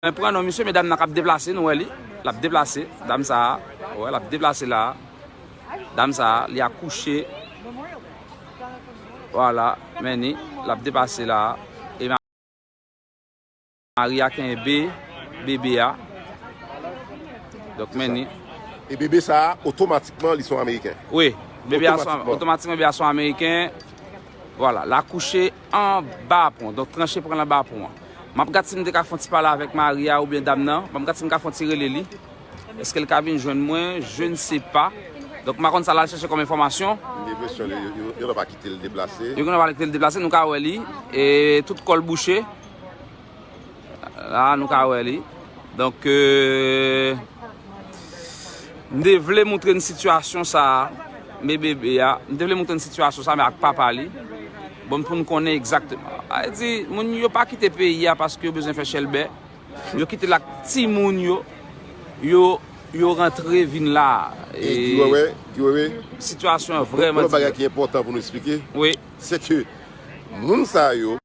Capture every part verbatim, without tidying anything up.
Mwen pran non misye, medam nan k ap deplase, nou wè li. L ap deplase, dam sa a. Ou wè, l ap deplase la a. Dam sa a, li akouche. Vwala, men ni, l ap deplase la a. E Maria kenbe bebe a. Donk, men ni. E bebe sa a, otomatikman, li se yon Ameriken. Wi, bebe a se yon, otomatikman, bebe a se yon Ameriken. Vwala, l akouche anba pon. Donk, tranche pran l anba pon an. M ap gad si m te ka fè yon ti pale avèk Maria oubyen dam nan. M ap gad si m ka fè yon ti rele li. Èske l ka vin jwenn mwen? Je ne sais pas. Donk, m pa konn sa l al chèche kòm enfòmasyon. M gen enpresyon yo, yo, yo, yo pa kite l deplase. Yo gen pa kite l deplase, nou ka wè li. E tout kò l bouche. La, nou ka wè li. Donk, euh, m te vle montre n sitiyasyon sa a, men bebe a. M te vle montre n sitiyasyon sa a, men ak papa li. Bon, pou n konnen egzakteman. Sa vle di, moun yo pa kite peyi a paske yo bezwen fè chèlbè. Yo kite l ak timoun yo. Yo, yo rantre vin la. E, e, Guy Wewe, Guy Wewe, sitiyasyon an vrèman difisil. Yon lòt bagay ki enpòtan pou nou eksplike, wi, se ke moun sa yo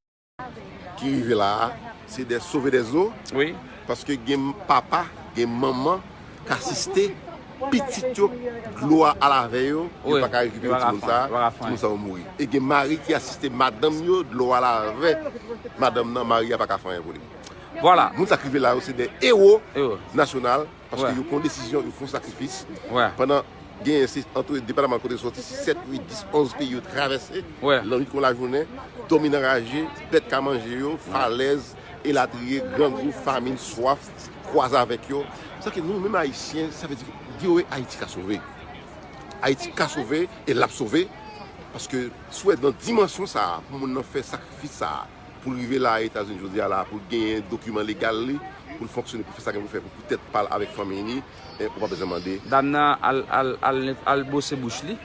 ki rive la a, se des sauveurs des eaux. Wi. Paske gen papa, gen manman k asiste pitit yo, dlo a al avè yo, yo pa ka rekipere timoun sa a, timoun sa yo mouri. E gen mari ki asiste madanm yo, dlo a al avè madanm nan, mari a pa ka fè anyen pou li. Vwala. Moun sa k rive la yo, se de ewo nasyonal. Paske yo pran desizyon, yo fè yon sakrifis. Pandan genyen se antre depaman kote yo soti, se sèt, uit, dis, onz peyi yo travèse, lannwit kon lajounen, dòmi nan raje, bèt ka manje yo, falèz, elatriye, grangou, famin, swaf, kwaze avèk yo. Sa ke nou menm Ayisyen, sa vle di, Guy Wewe, Ayiti ka sove. Ayiti ka sove e l ap sove. Paske si w wè nan dimansyon sa a, pou moun nan fè sakrifis sa a, pou l rive la Etazini jodi a la, pou l genyen dokiman legal li, pou l fonksyone, pou l fè sa gen pou fè, pou poutèt pa l avèk fanmi li, e, ou pa bezwen mande. Dam nan al, al, al, al bwose bouch li.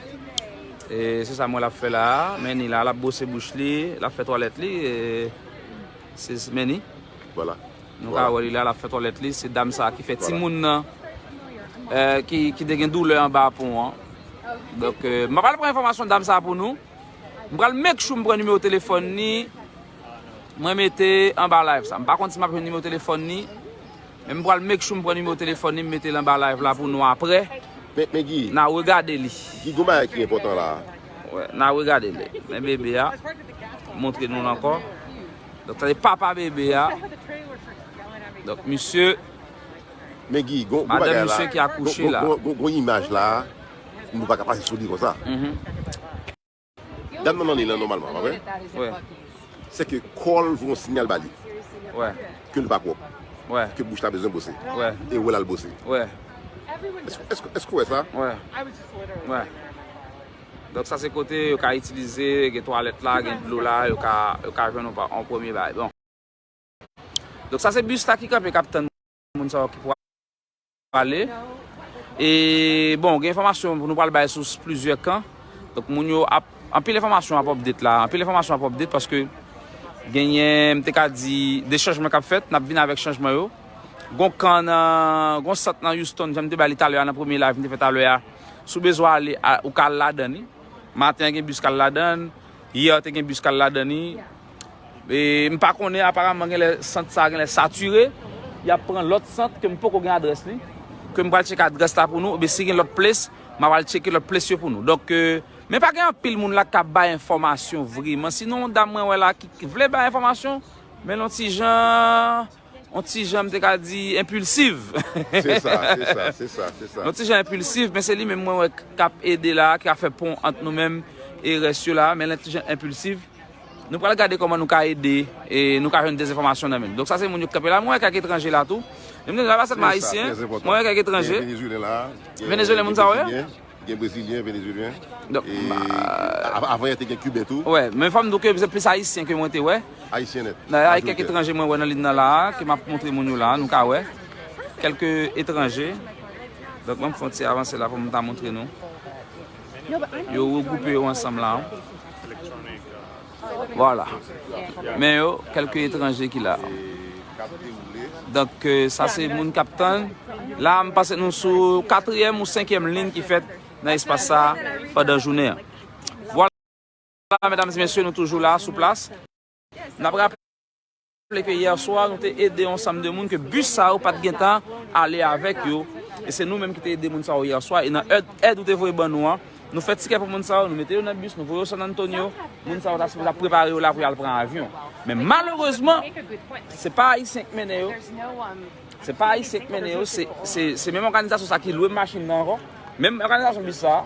E se sa m wè l ap fè la a. Men ni la, l ap bwose bouch li, l ap fè twalèt li. E se, men ni. Vwala. Nou ka wè li la, l ap fè twalèt li. Se dam sa a ki fè timoun nan, e, ki, ki te gen doulè anba pon an. Donk, e, m ap al pran enfòmasyon dam sa a pou nou. M pral make sure m pran nimewo telefòn ni. Mwen mete anba live sa. M pa konn si m ap jwenn nimewo telefòn ni. Men m pral make sure m pran nimewo telefòn ni, m mete l anba live la pou nou apre. Men, men Guy. N a regade li. Guy, gon bagay ki enpòtan la a. Wè, n a regade li. Men bebe a. Montre nou l ankò. Donk, sa se papa bebe a. Donk, misye. Men Guy, gon, gon bagay la. Madan misye ki akouche la. Gon, gon, gon, gon imaj la. Nou pa ka pase sou li konsa. Dam nan nan li lan nòmalman, pa vre? Wè. Se ke kò l voye yon sinyal ba li. Wè. Ke l pa pwòp. Wè. Ke bouch la bezwen bwose. Wè. E wè l al bwose. Wè. Èske, èske, èske w wè sa? Wè. Wè. Donk sa se kote yo ka itilize, gen twalèt la, gen dlo la, yo ka, yo ka jwenn yon pa, yon premye bagay. Bon. Donk sa se bis la ki kanpe k ap tann moun sa yo ki pwale. E bon, gen enfòmasyon pou nou pral bay sou plizyè kan. Donk moun yo ap, anpil enfòmasyon ap update la, anpil enfòmasyon ap update paske genyen, m te ka di, de chanjman k ap fèt, n ap vin avèk chanjman yo. Gon kan nan, gon sant nan Houston, jan m te bay li talè a nan premye live m te fè talè a. Si w bezwen ale, a, ou ka al ladan li. Maten an gen bis k al ladan l, yè te gen bis k al ladan li. E m pa konnen, aparaman genlè sant sa a genlè satire. Y ap pran lòt sant ke m poko gen adrès li. Ke m pral tcheke adrès la pou nou. Oubyen si gen lòt ples, m ap al tcheke lòt ples yo pou nou. Donk, e, men pa gen anpil moun la k ap bay enfòmasyon vreman. Sinon, yon dam mwen wè la ki, ki vle bay enfòmasyon, men l yon ti jan yon ti jan, m te ka di, enpilsiv. Se sa, se sa, se sa, se sa. Yon ti jan enpilsiv, men se li menm mwen wè k ap ede la, ki ap fè pon ant nou menm e rès yo la, men l yon ti jan enpilsiv. Nou pral gade kòman nou ka ede e nou ka jwenn dèz enfòmasyon nan men l. Donk sa se moun yo k kanpe la, mwen wè kèk etranje la tou. Men m te di la pa sèlman ayisyen, mwen wè kèk etranje. Gen Venezuelyen la, gen Venezuelyen moun sa yo ye? Gen Brezilyen, Venezuelyen. Donk, e, a- avan yè te gen Kiben tou. Wè, men fò m di w ke se plis Ayisyen ke mwen te wè. Ayisyen nèt. Dayè, kèk etranje mwen wè nan liy nan la a, ke m ap montre moun yo la a, nou ka wè. Kèlke etranje. Donk, ban m fè yon ti avanse la pou m ta montre nou. Yo regwoupe yo ansanm la. Vwala. Men yo, kèlke etranje ki la. Donk, e, sa se moun k ap tann. La, m panse nou sou katriyèm ou senkyèm liy ki fèt nan espas sa a pandan jounen an. Vwala, medam e mesye, nou toujou la, sou plas. N ap raple raple ke yè swa, nou te ede yon sanm de moun ke bis sa yo pa t gentan ale avèk yo. E se nou menm ki te ede moun sa yo yè swa. E nan èd, èd ou te voye ban nou an, nou fè tikè pou moun sa yo, nou mete yo nan bis, nou voye yo San Antonio. Moun sa yo ta sipoze ap prepare yo la pou y al pran avyon. Men malerezman, se pa Ayisyen k mennen yo. Se pa Ayisyen k mennen yo, se, se, se menm òganizasyon sa ki lwe machin nan ankò. Menm òganizasyon bis sa,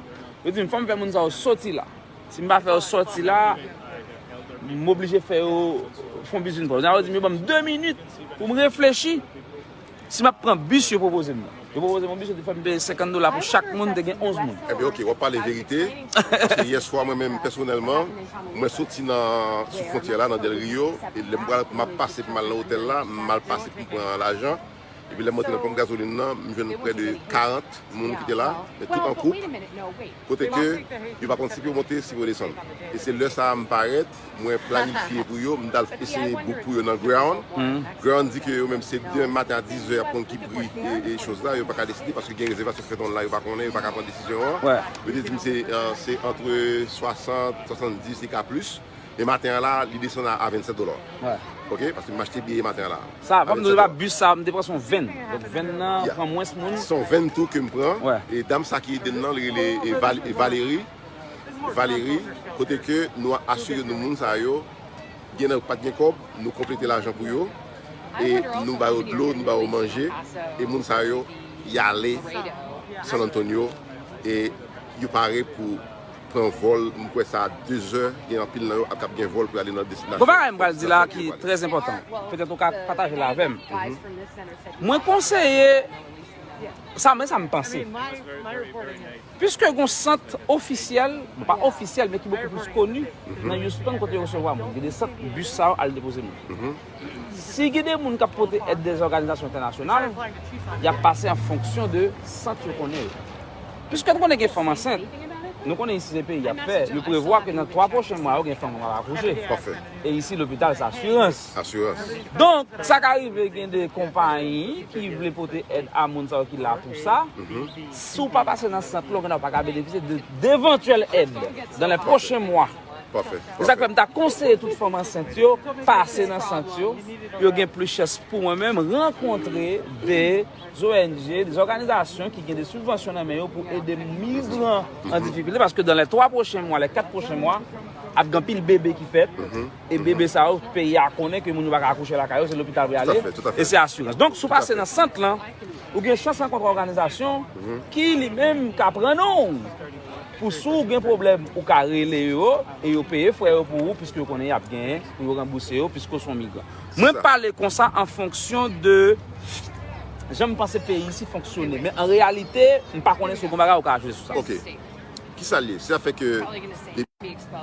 yo di m fò m fè moun sa yo soti la. Si m pa fè yo sòti la, m oblije fè yo fè yon bizin pòz. Sa yo di m yo ban m de minit pou m reflechi si m ap pran bis yo pwopoze m nan. Yo pwopoze m yon bis, yo te fè m peye senkant dola pou chak moun, te gen onz moun. Ebyen, oke, w ap pale verite. Paske yè swa, mwen menm, pèsonèlman, mwen soti nan, sou fwontyè la, nan Del Rio, e lè m pral, m ap pase pou m al nan otèl la, m al pase pou m pran lajan. Epi lè m antre nan ponp gazolin nan, m jwenn prè de karant moun ki te la, men tout an koup, kote ke yo pa konn si pou yo monte, si pou yo desann. E se lè sa a m parèt, mwen planifye pou yo, m t al eseye book pou yo nan Ground. Ground di ke yo menm se demen maten a dizè y ap konn ki pri e, e choz la, yo pa ka deside paske gen rezèvasyon ki fèt online la, yo pa konnen, yo pa ka pran desizyon an. Yo te di m se, euh, se antre swasant, swasanndis e ka plis. E maten an la, li desann a, a vennsèt dola. Oke, paske m achte biyè maten an la. Sa, fò m di w, pa bis sa, m te pran se yon venn. Donk, venn nan pran mwens moun. Se yon venn tou ke m pran. E dam sa ki ede m nan, li rele, e, Val-, e, Valérie. Valérie, kote ke nou asire nou moun sa yo, gen nan yo pa t gen kòb, nou konplete lajan pou yo. E nou ba yo dlo, nou ba yo manje. E moun sa yo, y ale San Antonio. E yo pare pou pran vòl, m kwè sa a dezè, gen anpil nan yo ap kab gen vòl pou y ale nan destinasyon. Gon bagay m pral di la ki trè enpòtan. Petèt ou ka pataje l avè m. Mwen konseye, sa, men sa m panse. Piske gon sant ofisyèl, bon, pa ofisyèl, men ki bokou plis koni, nan Houston, kote yo resevwa moun. Gen de sant bis sa yo al depoze moun. Si gen de moun k ap pote èd de zòganizasyon entènasyonal, y ap pase an fonksyon de sant yo konnen yo. Piske nou konnen gen fanm ansent, nou konnen isi se peyi y ap fè, yo prevwa ke nan twa pwochen mwa yo gen fanm k ap akouche. E isi lopital se asirans. Donk, sa ka rive gen de konpayi ki vle pote èd a moun sa yo ki la pou sa. Si w pa pase nan sant la, ou pa ka benefisye de, devantyèl èd dans les prochains mois. E sa k fè m ta konseye tout fanm ansent yo pase nan sant yo, pou yo gen plis chans. Pou mwen menm, rankontre de O N G, de òganizasyon ki gen de sibvansyon nan men yo pou ede migran an difikilte, paske dans les twa pwochen mwa, les kat pwochen mwa, ap gen anpil bebe ki fèt. E bebe sa yo, peyi a konnen ke moun yo pa ka akouche lakay yo, se lopital pou y ale, e se asirans. Donk, si w pase nan sant lan, ou gen chans rankontre òganizasyon ki li menm ka pran non w. Pou si w gen pwoblèm, ou ka rele yo, e yo peye frè yo pou ou, piske yo konnen y ap genyen pou yo ranbouse yo, piske w se yon migran. Mwen pale konsa an fonksyon de jan m panse peyi isi fonksyone, men an reyalite, m pa konnen si w gon bagay ou ka ajoute sou sa. Oke. Kisa l ye? Se sa fè ke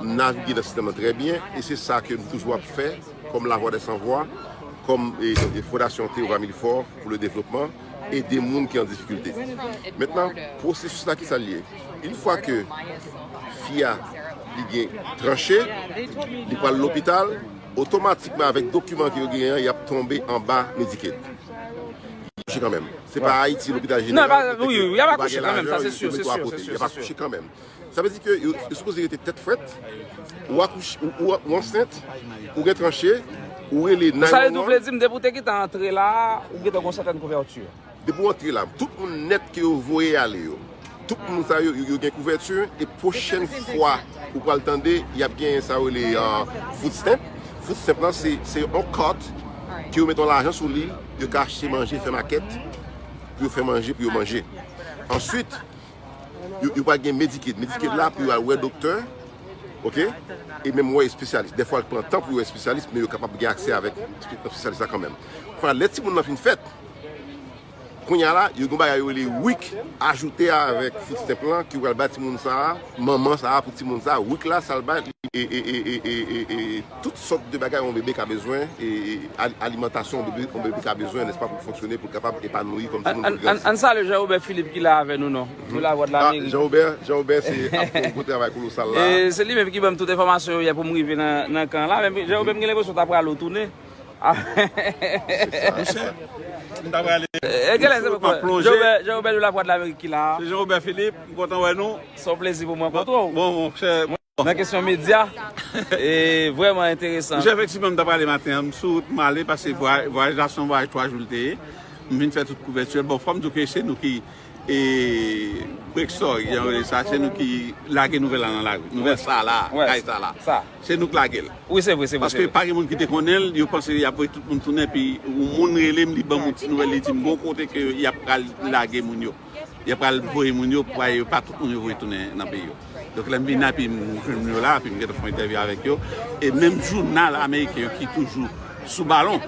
m navige nan sistèm nan trè byen, e se sa ke m toujou ap fè kòm Lavwa dè San Vwa, kòm, e, e Fondasyon Théova Milfort pour le développement, ede moun ki an difikilte. Mentnan, pwosesis la, kisa l ye? Yon fwa ke fi a, li gen tranche, li pral lopital, otomatikman avèk dokiman ke yo genyen an, y ap tonbe anba Medicaid. Touche kanmenm. Se pa Ayiti, lopital jeneral, kote ke yo pa gen lajan, yo mete w akote. Y ap akouche kanmenm. Sa vle di ke yo, yo sipoze rete tèt frèt. Ou akouche, ou, ou, ou ansent, ou gen tranche, ou rele nine one one. Sa vle di, m vle di, m depi w te gentan antre la, ou gentan gon sètèn kouvèti. Depi w antre la, tout moun nèt ke yo voye ale yo, tout moun sa yo, yo, yo gen kouvèti, e pwochèn fwa ou pral tande, y ap gen sa yo rele, euh, food stamp. Food stamp lan, se, se yon kat ke yo mete yon lajan sou li, yo ka achte manje, fè makèt, pou yo fè manje, pou yo manje. Answit, yo, yo pral gen Medicaid. Medicaid la pou yo al wè doktè, oke? E menm wè espesyalis. Dèfwa, l pran tan pou yo wè espesyalis, men yo kapab gen aksè avèk espe-, espesyalis la kanmenm. Kounye a, lè timoun nan fin fèt, kounye a la, yo gen yon bagay yo rele WIC, ajoute avèk food stamp lan, ki pral bay timoun sa a, manman sa a pou timoun sa a, WIC la, sa l bay, e, e, e, tout sòt de bagay yon bebe ka bezwen, e, e, al-, alimantasyon yon bebe, yon bebe ka bezwen, nèspa, pou l fonksyone, pou l kapab epanoui kòm timoun, pou l grandi. Ann, ann, ann salye Jean Robert Philippe ki la avè nou, non? De Lavwadlamerik. Ah, Jean Robert, Jean Robert se ap fè yon gwo travay kolosal la. E se li menm ki ban m tout enfòmasyon yo yè pou m rive nan, nan kan la. Men Jean Robert, m gen lenpresyon w ta prale w tounen. Ah. Se sa. Monchè, m ta prale. E, genlè se m ap plonje. Jean Robert, Jean Robert de Lavwadlamerik ki la. Se Jean Robert Philippe, m kontan wè nou. Se yon plezi pou mwen rankontre w. Bon, monchè, mwen Nan kesyon medya, e vrèman enteresan. Misye, efektivman, m t ap prale maten an, m sou wout m ale, paske vwayaj la se yon vwayaj twa jou l te ye. M vin fè tout kouvèti. Bon, fò m di w ke se nou ki, e, break story, jan yo rele sa, se nou ki lage nouvèl la nan lari. Nouvèl sa la, kay sa la. Se nou k lage l. Wi, se vre, se vre. Paske pa gen moun ki te konnen l, yo panse y ap voye tout moun tounen, epi yon moun rele m, li ban m yon ti nouvèl, li di m gon kote ke y ap pral lage moun yo. Y ap pral voye moun yo, pou yo pa tout moun yo voye tounen nan peyi yo. Donk, lè m vin la, epi m jwenn moun yo la, epi m gentan fè yon entèvyou avèk yo. E menm jounal ameriken yo ki toujou sou balon,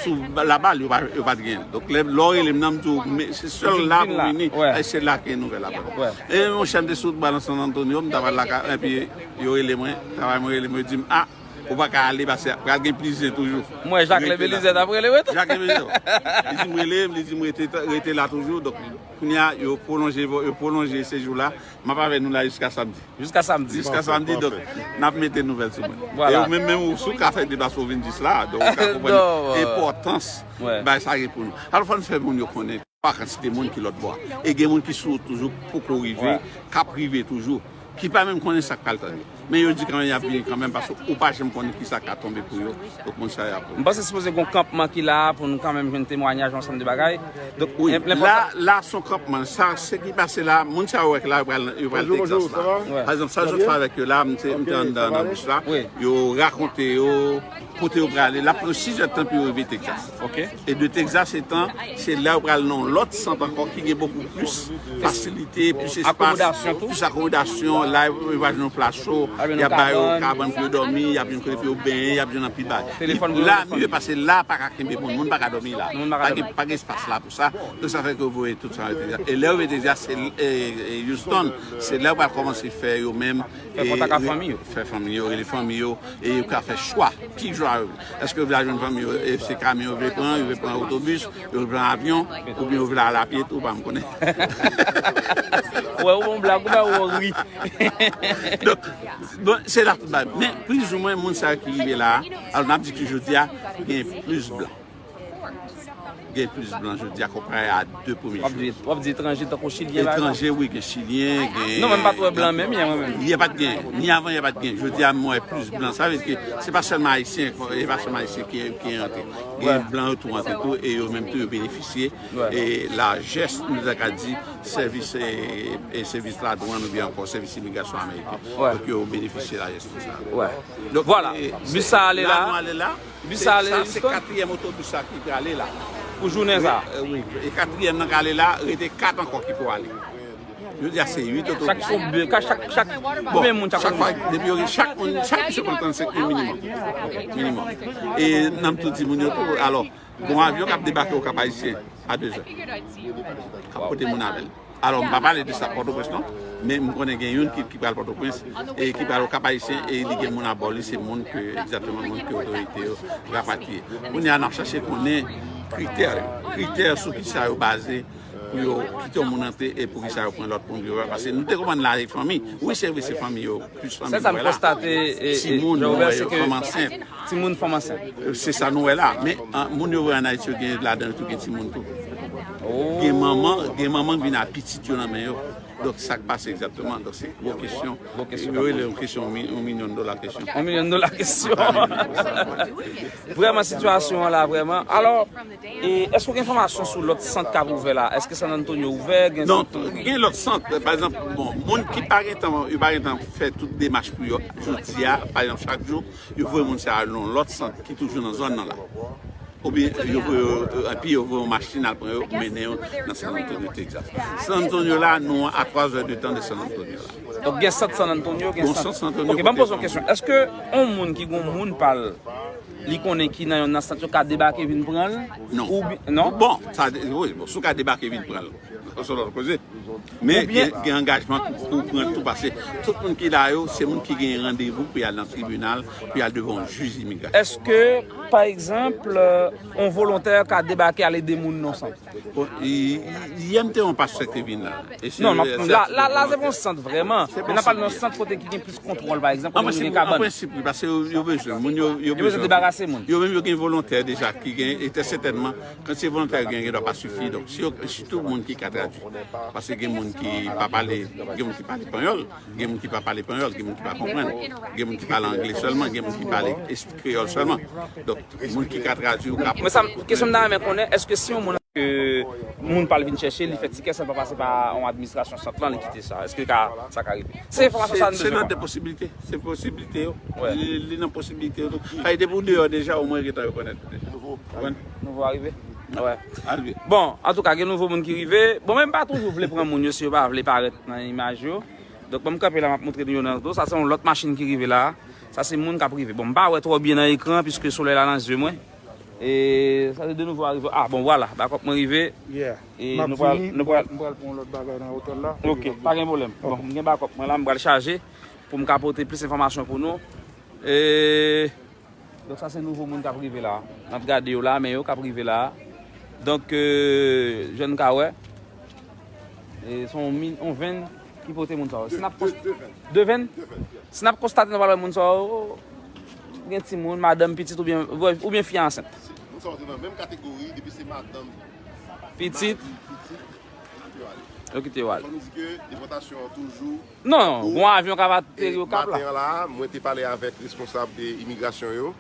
sou ba- labal, yo pa, yo pa t gen. Donk, lè, lè w rele m nan, m di w, men se sèl la pou m vini, e se la ke nouvèl la pran. E monchè, m te sou wout m pral nan San Antonio, m ta pral lakay, epi yo rele mwen, travay mwen rele mwen, yo di m, a, ou pa ka ale, paske pral gen plizyè toujou. Mwen, Jacques Belizaire t ap rele w tou. Jacques Belizaire. Li di m rele m, li di m rete, rete la toujou. Donk, kounye a, yo pwolonje, yo pwolonje sejou la. M ap avè nou la jiska samdi. Jiska samdi. Jiska samdi, donk, n ap mete nouvèl sou mwen. E ou menm, menm ou, si w ka fè deplasman w vin jis la, donk, ou ka konprann enpòtans bagay sa gen pou nou. Alò, fò n fè moun yo konnen pa kantite moun ki lòt bò a. E gen moun ki sou wout toujou, poko rive, k ap rive toujou, ki pa menm konnen sa k pral tann yo. Men yo di kanmenm y ap vini kanmenm, paske ou pa janm konnen ki sa ka tonbe pou yo. Donk, moun sa yo ap. M panse sipoze gen yon kanpman ki la pou nou kanmenm jwenn temwayaj, yon ansanm de bagay. Donk, wi, la, la se yon kanpman. Sa, se ki pase la, moun sa yo wè k la, yo pral, yo pral Texas la. Pa egzanp, sa yo t fè avèk yo la, m te, m te anndan nan bis la, yo rakonte yo kote yo prale. L ap pran yo sis èdtan pou yo rive Texas. E de Texas etan, se la yo pral nan yon lòt sant ankò ki gen bokou plis fasilite, plis espas, plis akomodasyon. La yo va jwenn yon plas cho, y ap ba yo kabann pou yo dòmi, y ap jwenn kote pou yo benyen, y ap jwenn anpil bagay. La, mye pase la, pa ka kenbe moun, moun pa ka dòmi la. Pa gen, pa gen espas la pou sa. Donk, sa fè ke yo voye tout sa yo te di a. E lè yo te di a, se, e, e, Houston, se lè yo pral kòmanse fè yo menm, fè kontak ak fanmi yo. Fè fanmi yo, rele fanmi yo, e yo ka fè chwa. Ki chwa yo vle? Èske yo vle al jwenn fanmi yo, e se kamyon yo vle pran, yo vle pran otobis, yo vle pran avyon, oubyen yo vle al apye tou, pa m konnen. Wè, ou bon blag, ou ba ou ri. Donk, bon, se la tout bagay. Men, plizoumwen, moun sa yo ki rive la a, alò, n ap di ke jodi a, gen plis blan. Gen plis blan jodi a konpare a de premye jou. W ap di etranje tankou chilyen, pa egzanp? Etranje, wi, gen chilyen, gen. Non, men m pa t wè blan menm yè, mwen menm. Yè pa t gen, ni avan yè pa t gen. Jodi a, m wè plis blan. Sa vle di ke se pa sèlman ayisyen, e pa sèlman ayisyen ki, ki antre. Gen blan yo tou antre tou, e yo menm tou yo benefisye. E lajès, nou ta ka di, sèvis, e, e sèvis ladwàn oubyen ankò sèvis imigrasyon ameriken. Donk, yo benefisye lajès konsa. Donk, vwala, e, bis sa ale la. Bis sa ale, sa se katriyèm otobis sa ki prale la. Pou jounen sa. Wi, e katriyèm nan k ale la, rete kat ankò ki pou ale. Yo di a se uit otobis. Chak konbyen, chak, chak konbyen moun chak konbyen? Depi yo, chak moun, chak misye pran trannsenk mil minimòm. Minimòm. E n ap tou di moun yo tou, alò, gon avyon k ap debake o Kap Ayisyen a de zè. K ap pote moun avè l. Alò, m pa pale de sa Pòtoprens non, men m konnen gen youn ki, ki pral Pòtoprens e ki pral o Kap Ayisyen e li gen moun abò li, se moun ke, egzakteman moun ke otorite yo rapatriye. Kounye a, n ap chache konnen kritè yo, kritè sou ki sa yo baze pou yo kite yon moun antre e pou ki sa yo pran lòt moun yo. Paske nou te konprann la e fanmi. Wi, se vre, se fanmi yo, plis fanmi nou wè la. Timoun nou wè yo, fanm ansent. Timoun, fanm ansent. Se sa nou wè la. Men, an, moun yo voye ann Ayiti yo, gen ladan yo tou gen timoun tou. Gen manman, gen manman ki vin ak pitit yo nan men yo. Donk, sa k pase egzakteman? Donk, se gwo kesyon. Yo rele yon kesyon, yon mi-, yon milyon dola kesyon. Yon milyon dola kesyon. Vrèman, sitiyasyon an la, vrèman. Alò, e èske w gen enfòmasyon sou lòt sant k ap ouvè la? Èske San Antonio ouvè? Gen sant? Non, gen lòt sant. Pa egzanp, bon, moun ki pa gen tan, yo pa gen tan fè tout demach pou yo. Jodi a, pa egzanp, chak jou, yo voye moun sa yo nan lòt sant ki toujou nan zòn nan la. Oubyen yo voye yo, epi yo voye yon machin al pran yo, mennen yo nan San Antonio, Texas. San Antonio la, nou a twa zè de tan de San Antonio la. Donk, gen sant San Antonio, gen sant. Gon sant San Antonio. Ok, ban m poze yon kesyon. Èske yon moun ki gon moun pa l, li konnen ki nan yon nan sant yo ka debake vin pran l? Non. Oubyen, non? Bon, sa, wi, bon, si w ka debake vin pran l. Se lòt koze. Men gen, gen angajman pou, pou pran tou, paske tout moun ki la yo, se moun ki gen randevou pou y al nan tribinal, pou y al devan yon jij imigrasyon. Èske, pa egzanp, yon volontè ka debake al ede moun nan yon sant? Bon, yè m te wè yon pastè ki te vin la. Non, la, la, la se yon sant vrèman. Men n ap pale nan sant kote ki gen plis kontwòl, pa egzanp, kote moun gen kabann. An prensip, wi, paske yo, yo bezwen, moun yo, yo bezwen. Yo menm yo gen volontè deja ki gen, e trè sètènman, kantite volontè yo gen, gen dwa pa sifi. Donk, si yo, sitou moun ki ka tradui. Paske gen moun ki pa pale, gen moun ki pale panyòl, gen moun ki pa pale panyòl, gen moun ki pa konprann, gen moun ki pale angle sèlman, gen moun ki pale es-, kreyòl sèlman. Donk, moun ki ka tradui, ou ka. Mwen, sa, kesyon m ta renmen konnen, èske si yon moun, ke moun pa l vin chèche, li fè tikè san l pa pase pa yon administrasyon sant lan, li kite sa? Èske ka, sa ka rive? Se enfòmasyon sa nou bezwen. Se nan de posiblite. Se posiblite yo. Li, li nan posiblite yo tou. Sa vle di pou deyò deja, omwen gentan rekonèt. Konprann? Nouvo arive? Wè. Bon, antouka, gen nouvo moun ki rive. Bon, men m pa toujou vle pran moun yo si yo pa vle parèt nan imaj yo. Donk, ban m kanpe la, m ap montre nou yo nan do. Sa se yon lòt machin ki rive la. Sa se moun k ap rive. Bon, m pa wè twò byen nan ekran, piske solèy la nan zye mwen. E sa se de nouvo arive. Ah, bon, vwala. Bakòp mwen rive. E nou pral, nou pral. M pral pran yon lòt bagay nan otèl la. Ok, pa gen pwoblèm. Bon, m gen bakòp mwen la, m pral chaje pou m ka pote plis enfòmasyon pou nou. E donk, sa se nouvo moun k ap rive la. N ap gade yo la, men yo k ap rive la. Donk, euh, jan n ka wè, e se yon min-, yon venn ki pote moun sa yo. Si n ap kons-, de venn? Si n ap konstate, nou pral wè moun sa yo gen timoun, madanm, pitit oubyen, oubyen fi a ansent. Moun sa yo te nan menm kategori, depi se madanm, pitit, mari, pitit, yo kite yo ale. Yo kite yo ale. Fò nou di ke depòtasyon an toujou. Non, gon avyon k ap ateri Okap la. Maten an la, mwen te pale avèk responsab de imigrasyon yo,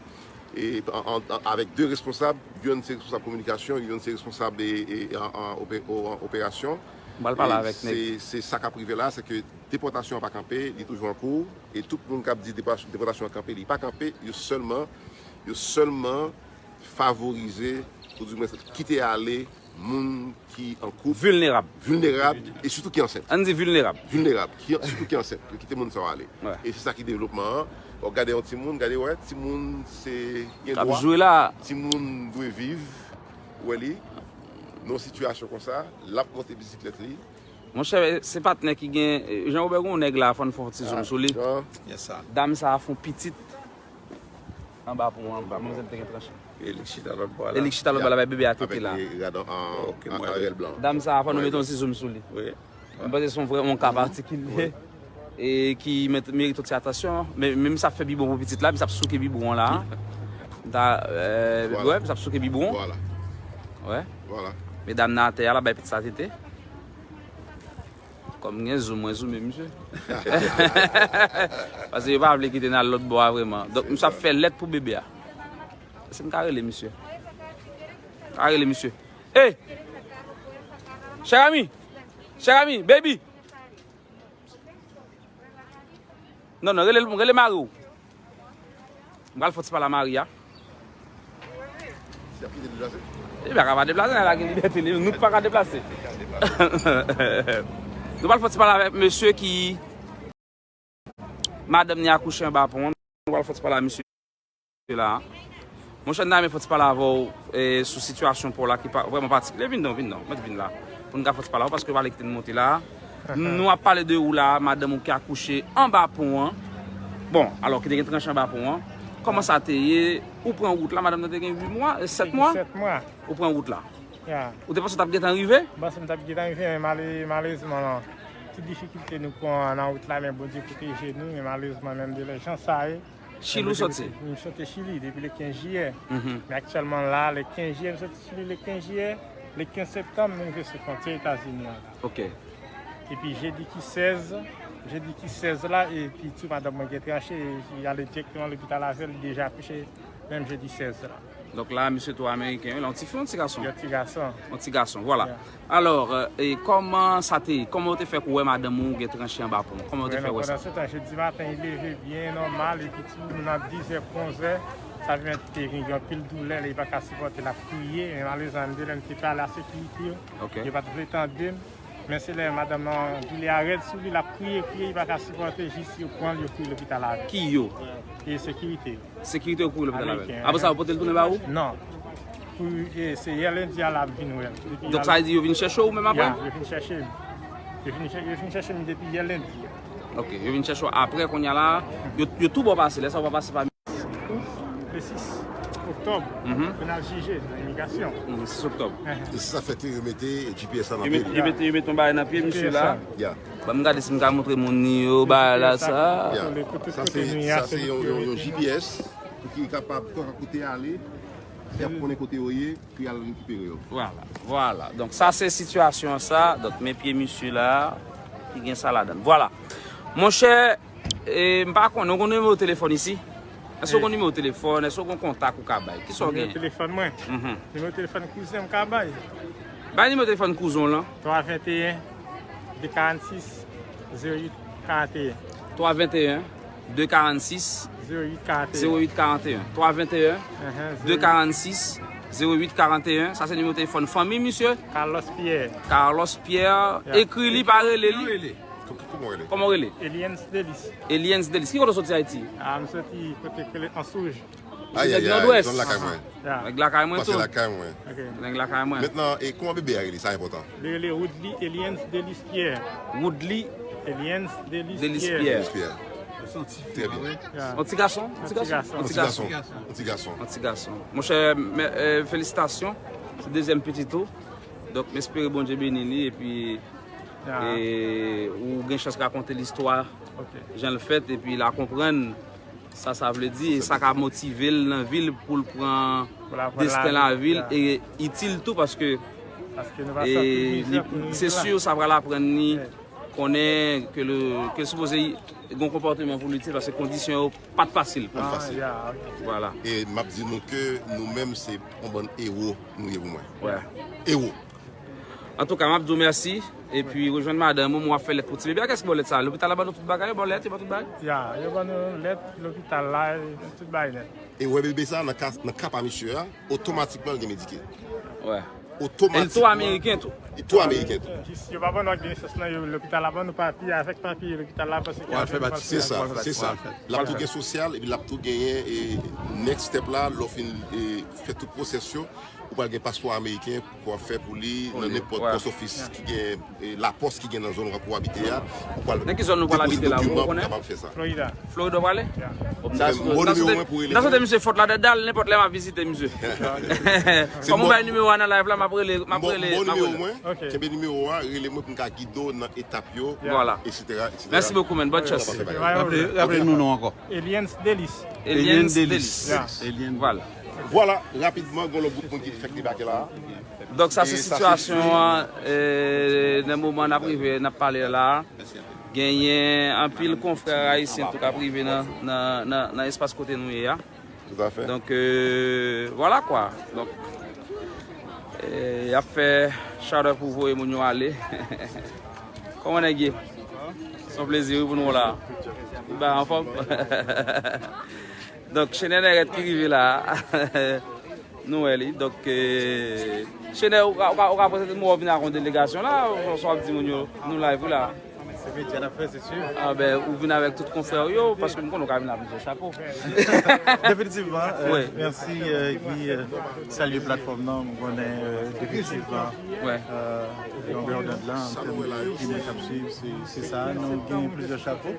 e an, an, an, avèk de responsab, youn se responsab kominikasyon, youn se responsab de, e, an, an, ope-, o-, an operasyon. M pral pale avèk nèg. Se, se sa k ap rive la, se ke depòtasyon an pa kanpe, li toujou an kou, e tout moun k ap di depòtasyon, depòtasyon an kanpe, li pa kanpe, yo sèlman, yo sèlman favorize, pou di mwen, kite ale moun ki an koup. Vilnerab. Vilnerab, e sitou ki ansent. Ann di vilnerab. Vilnerab, ki, sitou ki ansent. Yo kite moun sa yo ale. Wè. E se sa ki devlopman an. Bon, gade yon timoun, gade, wè, timoun se gen dwa. K ap jwe la. Timoun dwe viv, wè li, nan yon sitiyasyon konsa, l ap monte bisiklèt li. Monchè, se patnè ki gen, Jean Robert, gon nèg la, fò n fè yon ti zoom sou li. Dam sa a fè yon pitit anba pon an, manzèl te gen tranche. E li k chita lòt bò a la. E li k chita lòt bò a la, bay bebe a tete la. Avèk rad an, an, an rèl blan. Dam sa a, fò nou mete yon ti zoom sou li. Wi. Mwen panse se yon vrè, yon ka patikilye. E ki met-, merite yon ti atansyon. Men, men misye ap fè bibwon pou pitit la, misye ap souke bibwon an la. Da, euh, wè, misye ap souke bibwon. Vwala. Wè. Vwala. Medam nan atè a, l ap bay pitit sa tete. Kòm gen zoom, mwen zoome misye. Paske yo pa vle kite n al lòt bò a vrèman. Donk, misye ap fè lèt pou bebe a. Èske m ka rele misye? M ka rele misye. Hey! Cher ami! Cher ami! Baby! Non, non, rele, rele mari w. M pral fè yon ti pale a mari a. Li pa ka pa deplase, nèg la gen libète li, nou pa ka deplase. Nou pral fè yon ti pale avèk mesye ki, madanm ni akouche anba pon an. Nou pral fè yon ti pale a mesye la. Monchè, n ta renmen fè yon ti pale avè w, eh, sou sitiyasyon pò la ki pa, vrèman patikilye. Vin non, vin non, mèt vin la. Pou n ka fè yon ti pale avè w, paske yo pa vle kite n monte la. Nou ap pale de ou la, madanm ou ki akouche anba pon an. Bon, alò, ki te gen tranche anba pon an. Kòman sa te ye? Ou pran wout la, madanm nan te gen uit mwa, eh, sèt mwa? Sèt mwa. Ou pran wout la. Ya. Ou te panse w t ap gentan rive? M panse m t ap gentan rive, men male-, malerezman, non. Tout difikilte nou pran nan wout la, men Bondye pwoteje nou, men malerezman, menm de lè jan sa ye, Chili ou soti? M soti Chili depi le kenz jiyè. Men aktyèlman la, le kenz jiyè, m soti Chili le kenz jiyè. Le kenz septanm, m rive sou fwontyè Etazini an la. Ok. Epi jedi ki sèz, jedi ki sèz la, epi tou madanm mwen gen tranche, e li ale dirèkteman lopital avè l, li deja akouche menm jedi sèz la. Donk la, misye tou ameriken, wi, la, yon ti fi, yon ti gason? Yon ti gason. Yon ti gason, vwala. Ya. Alò, euh, e kòman sa te ye? Kòman w te fè kou wè madanm ou gen tranche anba pon? Kòman w te fè wè sa? Pandan se tan, jedi maten, li leve byen nòmal, epi tou, nan dizè pou onzè, sa vin te gen anpil doulè, li pa ka sipòte, l ap kriye, men malerezman, m te, lè m te pale a sekirite yo, yo pa t vle tande m, men se lè madanm nan doulè a rèd sou li, l ap kriye, kriye, li pa ka sipòte, jis yo pran l, yo kouri lopital avè l. Ki yo? E sekirite yo. Sekirite yo kouri lopital avè l. Ameriken. Apre sa, yo pote l tounen ba ou? Non. Pou, e, se yè lendi a l ap vin wè l. Donk, sa vle di yo vin chèche w menm apre? Ya, yo vin chèche m. Yo vin chè-, yo vin chèche m depi yè lendi a. Ok, yo vin chèche w apre, kounye a la, yo, yo tou ba w pase, lè sa yo ba w pase pa. Le sis oktòb, pou n al jije nan imigrasyon. Sis oktòb. E se sa fè ke yo mete G P S la nan pye li. Yo mete, yo mete yon bagay nan pye misye la. Ya. Ban m gade si m ka montre moun ni yo, bagay la sa. Ya. Sa se, sa se yon, yon, yon G P S. ki kapab, kote ale, y ap konnen kote yo ye, pou y al rekipere yo. Vwala, vwala. Donk, sa se sitiyasyon sa. Donk, men pye misye la, ki gen sa ladan l. Vwala. Monchè, e, m pa konnen, ou gen nimewo telefòn isi? Èske ou gen nimewo telefòn? Èske ou gen kontak ou ka bay? Kisa w gen? Nimewo telefòn mwen? Mhm. Nimewo telefòn kouzen m ka bay. Bay nimewo telefòn kouzen w lan. Twa venteyen, de karannsis, zewo uit karanteyen. Twa venteyen, de karannsis, zewo uit karanteyen. Zewo uit karanteyen. Twa venteyen, de karannsis, zewo uit karanteyen. Sa se nimewo telefòn fanmi misye. Carlos Pierre. Carlos Pierre. Ya. Ekri li, pa rele li. Rele. Kòman w rele? Kòman w rele? Eliens Delis. Eliens Delis. Ki kote w soti Ayiti? A, m soti kote k rele Ansouj. Ayayay, zòn lakay mwen. Ya. Nèg lakay mwen tou. Pase lakay mwen. Ok. Nèg lakay mwen. Mentnan, e kòman bebe a rele? Sa enpòtan. Li rele Woodly Eliens Delis Pierre. Woodly Eliens Delis Pierre. Delis Pierre. Trè byen. Ya. On ti gason? On ti gason. On ti gason. On ti gason. On ti gason. Monchè, mè, e, felisitasyon. Se dezyèm pitit ou. Donk, m espere Bondye beni li epi, e, ou gen chans rakonte listwa jan l fèt epi l a konprann sa sa vle di, e sa ka motive l nan vi l pou l pran desten lavi l e itil tou, paske, e, li, se si sa pral aprann li konnen ke l, ke l sipoze gen yon konpòteman pou l itil, paske kondisyon yo pa t fasil pou l. Vwala. E m ap di nou ke nou menm se yon bann ewo nou ye pou mwen. Ewo. Antouka, m ap di w mèsi. Epi rejwenn madanm ou, mwen w ap fè lèt pou ti bebe a. Kiyès ki ba w lèt sa? Lopital la ban nou tout bagay, yo ba w lèt, yo ba w tout bagay? Ya, yo ban nou lèt, lopital la, tout bagay nèt. E wè bebe sa, nan ka, nan ka pa misye a, otomatikman l gen Medicaid. Wè. Otomatikman. E l tou ameriken tou. Li tou ameriken tou. Yo pa ban nou ak benisif nan yo, lopital la ban nou papye, avèk papye lopital la, paske se sa, se sa. L ap tou gen sosyal, epi l ap tou genyen, e, next step la, lè w fin, e, fè tout pwosès yo, ou pral gen paspò ameriken pou w ap fè pou li nan nenpòt post office ki gen, e, lapòs ki gen nan zòn w ap, ou abite a. Ou pral depoze dokiman pou w kapab fè sa. Nan ki zòn nou pral abite la? Ou konnen? Nan ki zòn nou pral abite la? Florida. Florida w prale? Florida w prale? Bon, m ap swete misye fòt la, dal nenpòt lè m ap vizite misye. Kòm ou bay nimewo a nan live la, m ap rele, m ap rele, m ap rele. Kenbe nimewo a, rele mwen pou m ka gide w nan etap yo, etsetera, etsetera. Mèsi bokou, man. Bòn chans. Raple, raple nou non ankò. Eliens Delis. Eliens Delis. Vwala. Vwala, rapidman, gen yon lòt gwoup moun ki fèk debake la. Donk, sa se sitiyasyon an, e, nan moman n ap rive, n ap pale la. Genyen anpil konfrè ayisyen tou k ap rive nan, nan, nan, nan espas kote nou ye a. Tout à fait. Donk, e, vwala kwa. Donk, e, y ap fè shout out pou voye moun yo ale. Kòman nèg ye? Se yon plezi wi pou nou la. Tout bagay anfòm? Donk, Chenè Nèrèt ki rive la. Nou wè li. Donk, e, Chenè, ou ka, ou ka, ou ka prezante nou, ou vin ak yon delegasyon la, ou swa w ap di moun yo, nou live wi la. Se medya n ap fè, se si. A ben, ou vin avèk tout konfrè w yo, paske m konnen ou ka vin ak plizyè chapo. Definitivman, e, mèsi, e, Guy, e, salye platfòm nan, m konnen, e, definitivman, e, longè dond lan, an tèm de ki moun k ap swiv, se, se sa, nou gen plizyè chapo,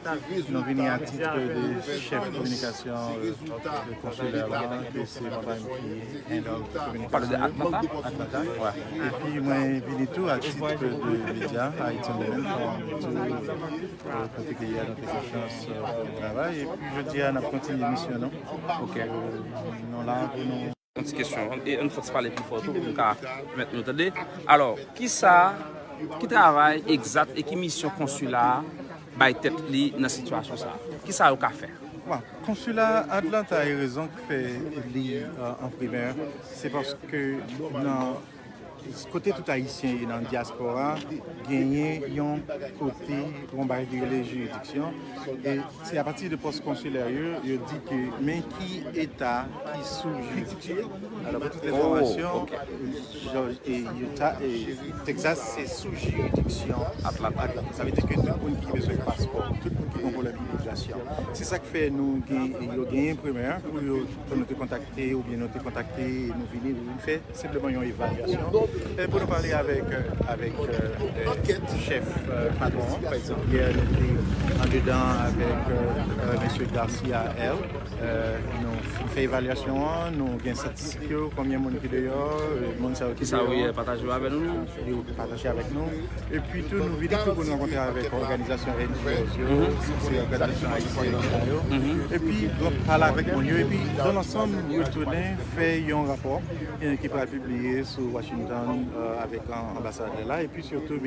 nou vini a tit de chèf kominikasyon, e, konsilè la, ke se papa M P handle kominikasyon yo. Atlanta? Atlanta. Epi mwen vini tou a tit de medya, Haitian Women, kòm tou, e, kote ke yè nou te gen chans, e, travay. Epi jodi a, n ap kontinye misyon nou. Ok. E, nou la pou nou. Yon ti kesyon, e, ann fè ti pale pi fò tou, pou nou ka pèmèt nou tande. Alò, kisa, ki travay egzat e ki misyon konsila a bay tèt li nan sitiyasyon sa a? Kisa yo ka fè? Bon, konsila Atlanta, e rezon k fè li, e, an primè, se paske nan kote tout Ayisyen ye nan dyaspora, genyen yon kote, yon bagay ki rele jiridiksyon, e se apati de pòs konsilè yo, yo di ke men ki eta ki sou jiridiksyon. Alò, pou tout enfòmasyon, Jò-, e Utah, e Texas, se sou jiridiksyon Atlanta. Sa vle di ke tout moun ki bezwen paspò, tout moun ki gen pwoblèm imigrasyon. Se sa k fè nou gen, yo genyen primè pou yo, pou nou te kontakte, oubyen nou te kontakte, nou vini, nou vin fè senpleman yon evalyasyon, E pou nou pale avèk, euh, avèk euh, euh, chèf euh, patwon an, pa egzanp, yè nou te andedan avèk euh, euh, mesye Garcia L. Euh, nou f- fè evalyasyon an, nou gen statistik yo, konbyen moun ki deyò, euh, moun sa yo ki Sa deyò. Wi, pataje yo avè nou. Yo pataje avèk nou. Epi tou, nou vini tou pou nou rankontre avèk òganizasyon N G Os yo, se òganizasyon ayisyen yo. Epi, nou pale avèk moun yo. Epi, nan lansanm, nou tounen fè yon rapò eh, ki pral pibliye sou Washington euh, avèk an- anbasadè la. Epi, sitou,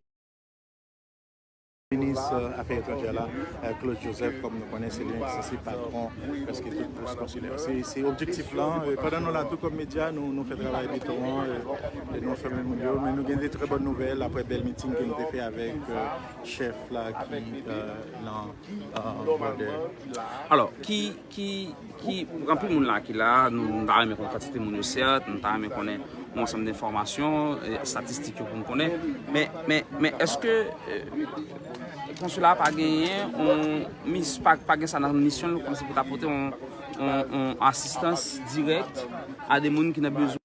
minis euh, afè etranjè la, euh, Claude Joseph, kòm nou konnen, se li menm ki sanse patwon prèske tout pòs konsilè. Se se objektif lan. Euh, pandan nou la tou kòm medya, nou nou fè travay beton an, euh, e nou fèmen moun yo, men nou gen de trè bòn nouvèl apre bèl miting ke nou te fè avèk euh, chèf la ki euh, nan euh, bòdè. Alò, ki, ki, ki, anpil moun la ki la, nou, nou ta renmen konnen kantite moun yo sèt, nou ta renmen konnen yon ansanm denfòmasyon, eh, estatistik yo pou n konnen. Men, men, men èske eh, konsila a pa genyen yon mis, pa, pa gen sa nan misyon l, kòmsi pou ta pote yon, yon, yon asistans dirèk a de moun ki nan bezwen?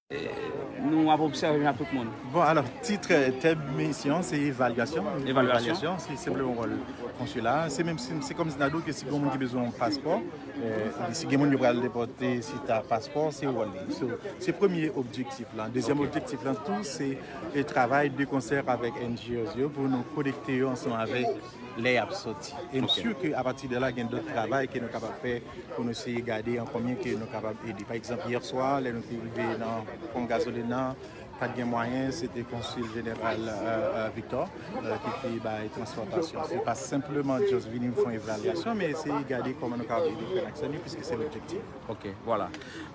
Nou ap obsève men ap tout moun. Bon, alò, tit, tèm misyon, se evalyasyon. Evalyasyon, se senpleman wòl konsila. Se menm si, se kòm si n a di w ke si gen yon moun ki bezwen yon paspò, eh, si gen moun yo pral depòte, si ta paspò, se wòl li. So, se premye objektif lan. Dezyèm objektif lan tou, se eh, travay de konsè avèk N G Os yo pou nou konekte yo ansanm avèk lè y ap sòti. E m si ke apati de la, gen dòt travay ke nou kapab fè pou nou eseye gade an konbyen ke nou kapab ede. Pa egzanp, yè swa, lè nou te rive nan ponp gazolin nan, pa t gen mwayen, se te konsil jeneral euh, euh, Victor euh, ki te bay transpòtasyon. Se pa senpleman just vini fè yon evalyasyon, men eseye gade kòman nou kapab ede frè n ak sè n yo, piske se lobjektif. Ok, vwala.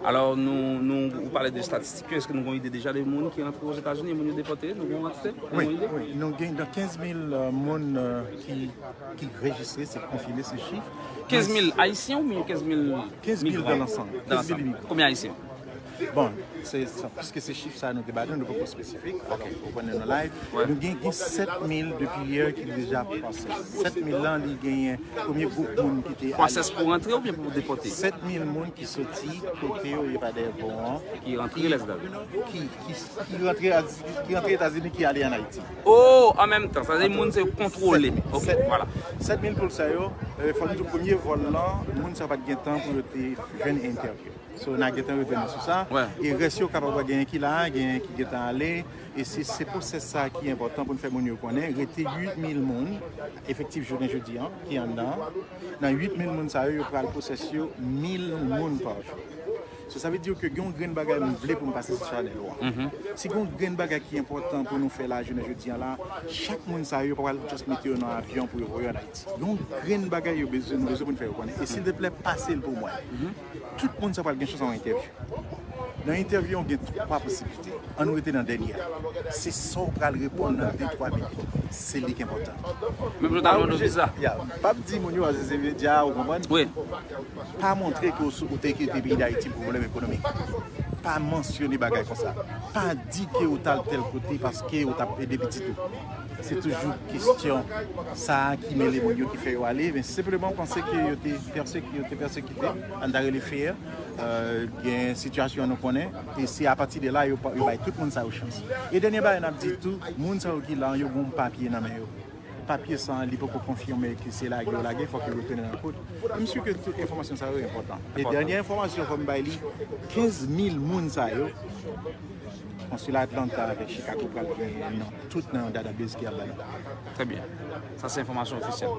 Alò, nou, nou, ou pale de estatistik yo, èske nou gen yon ide deja de moun ki rantre Ozetazini, moun yo depòte? Nou gen yon antite? Nou gen yon ide? Wi, nou gen nan kenz mil euh, moun euh, ki, ki rejistre, se konfime, se chif. Kenz mil Ayisyen oubyen kenz mil migran? Kenz mil nan lansanm. Kenz mil imigran. Konbyen Ayisyen? Bon, se, se, piske se chif sa nou te ba nou, nou poko espesifik, alò, ou konnen nou live. Nou gen, gen sèt mil depi yè ki deja pwosès. Sèt mil lan, li genyen premye gwoup moun ki te ale. Pwosès pou rantre oubyen pou depòte? Sèt mil moun ki soti kote yo ye pa dèyè pon an. Ki rantre Lèzdan. Ki, ki, ki rantre, ki rantre Etazini, ki ale ann Ayiti. Oh, an menm tan, sa vle di moun se yo kontwole. Ok, vwala. Sèt mil pou sa yo, eh, fò n di w premye vòl lan, moun sa yo pa t gen tan pou yo te jwenn entèvyou. So, n a gentan retounen sou sa. E rès yo kapab wè genyen ki la, genyen ki gentan ale. E se, se pwosès sa ki enpòtan pou n fè moun yo konnen. Rete uit mil moun, efektif jounen jodi an, ki anndan. Nan uit mil moun sa yo, yo pral pwosès yo mil moun pa jou. So, sa vle di ke gen yon grenn bagay m vle pou m pase sou chanèl ou an. Si gen yon grenn bagay ki enpòtan pou nou fè la jounen jodi an la, chak moun sa yo pa pral just mete yo nan avyon pou yo voye yo ann Ayiti. Gen yon grenn bagay yo bezwen, nou bezwen pou n fè yo konnen. E silteplè, pase l pou mwen. Tout moun sa pral gen chans nan yon entèvyou. Nan entèvyou an, gen twa posiblite. Ann rete nan dènye a. Se sa w pral reponn nan de, twa minit. Se li k enpòtan. Menm jan w ta mande visa. Ya, p ap di moun yo, a, se medya, ou konprann? Wi. Pa montre ke w sou, ou te kite peyi Dayiti pou pwoblèm ekonomik. Pa mansyone bagay konsa. Pa di ke w t al tèl kote paske w t ap ede pitit ou. Se toujou kesyon sa a ki mele moun yo, ki fè yo ale, men senpleman panse ke yo te pèse-, yo te pèsekite, ann ta rele fear, euh, gen sitiyasyon nou konnen, e se apati de la yo, yo bay tout moun sa yo chans. E dènye bagay n ap di tou, moun sa yo ki la, yo gen yon papye nan men yo. Papye sa a, li poko konfime ke se lage yo lage, fòk yo retounen nan kot. M si ke tout enfòmasyon sa yo enpòtan. E dènye enfòmasyon, fò m bay li, kenz mil moun sa yo, Konsila Atlanta avèk Chicago pral gen nan tout nan yon database ki ap bay. Trè byen. Sa se enfòmasyon ofisyèl.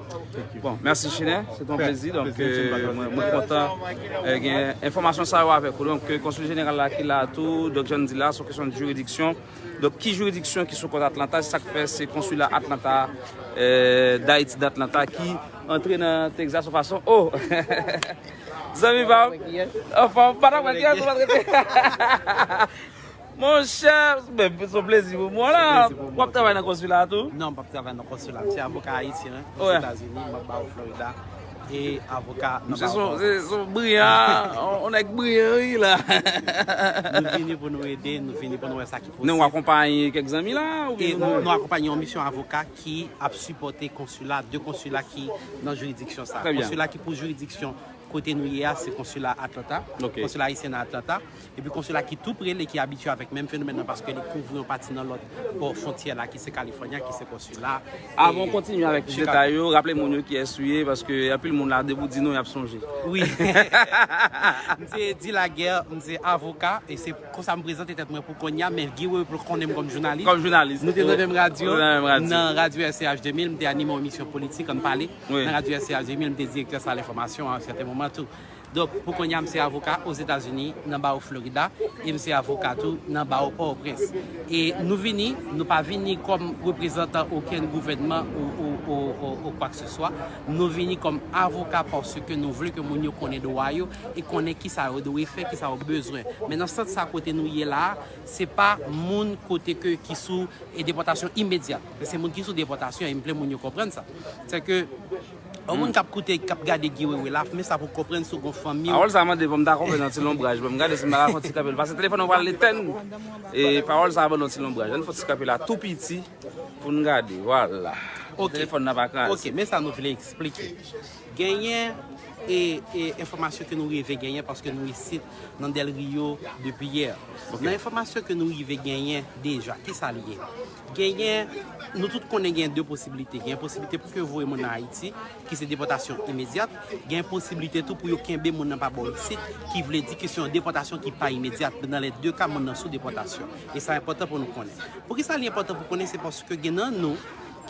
Bon, mèsi Chine, se te yon plezi. Donk, euh, mwen, mwen kontan euh, gen enfòmasyon sa yo avèk ou. Donk, euh, konsil jeneral la ki la tou, Doc John di la, se yon kesyon de jiridiksyon. Donk, ki jiridiksyon ki sou kont Atlanta, se sa k fè se konsila Atlanta, euh, Dayiti d'Atlanta ki antre nan Texas yon fason. Oh! Zanmi pa m, anfòm, pa t ap wè kiyès ou pa t rete. Monchè, men se yon plezi pou mwen la. W ap travay nan konsila a tou? Non, m p ap travay nan konsila. M se avoka ayisyen Ozetazini, m ap ba w Florida. E avoka nan Bahamas. Se yon briyan, yon nèg briyan wi la. Nou vini pou nou ede, nou vini pou nou wè sa ki posib. Nou akonpaye kèk zanmi la? Oubyen nou akonpaye yon misyon avoka ki ap sipòte konsila, de konsila ki nan jiridiksyon sa. Konsila ki pou jiridiksyon Kote nou ye a, se konsila Atlanta, konsila ayisyen nan Atlanta, epi konsila ki tou pre l e ki abitye avèk menm fenomèn nan, paske li kouvri yon pati nan lòt bò fwontyè la, ki se California, ki se konsila. Avan w kontinye avèk plis detay yo, raple moun yo kiyès ou ye, paske anpil moun la, depi w di non, y ap sonje. Wi. M se Eddie Laguerre, m se avoka, e se konsa m prezante tèt mwen pou kounye a, men Guy Wewe konnen m kòm jounalis. Kòm jounalis. Nou te nan menm radyo, nan radyo R C H de mil, m te anime yon emisyon politik, Ann Pale. Nan radyo R C H de mil, m te direktè sal enfòmasyon a yon sèten moman tou. Donk, pou kounye a, m se avoka Ozetazini, nan bawo Florida, e m se avoka tou nan bawo Pòtoprens. E nou vini, nou pa vini kòm reprezantan okenn gouvènman ou, ou, ou, ou, ou kwakeseswa. Nou vini kòm avoka paske nou vle ke moun yo konnen dwa yo e konnen kisa yo dwe fè, kisa yo bezwen. Men nan sant sa kote nou ye la a, se pa moun kote ke ki sou e depòtasyon imedyat. Men se moun ki sou depòtasyon, e m vle moun yo konprann sa. Se ke yon moun k ap koute, k ap gade Guy Wewe la, men sa pou konprann si w gon fanmi w. Pawòl sa mande pou m ta konprann yon ti lonbraj. Bon, m gade si m pa ka fè yon ti kanpe l. Paske telefòn nan pral etèn. E pawòl sa ban nou ti lonbraj. Ann fè yon ti kanpe la tou piti pou n gade. Vwala. Telefòn nan pa kraze. Ok, men sa nou vle eksplike. Genyen e, e enfòmasyon ke nou rive genyen paske nou isit nan Del Rio depi yè. Nan enfòmasyon ke nou rive genyen deja, kisa l ye? Genyen, nou tout konnen gen de posiblite. Gen posiblite pou ke yo voye moun nan Ayiti, ki se depòtasyon imedyat. Gen posiblite tou pou yo kenbe moun nan pa bò isit, ki vle di ke se yon depòtasyon ki pa imedyat. Nan lè de ka, moun nan sou depòtasyon. E sa enpòtan pou nou konnen. Poukisa li enpòtan pou konnen? Se paske gen nan nou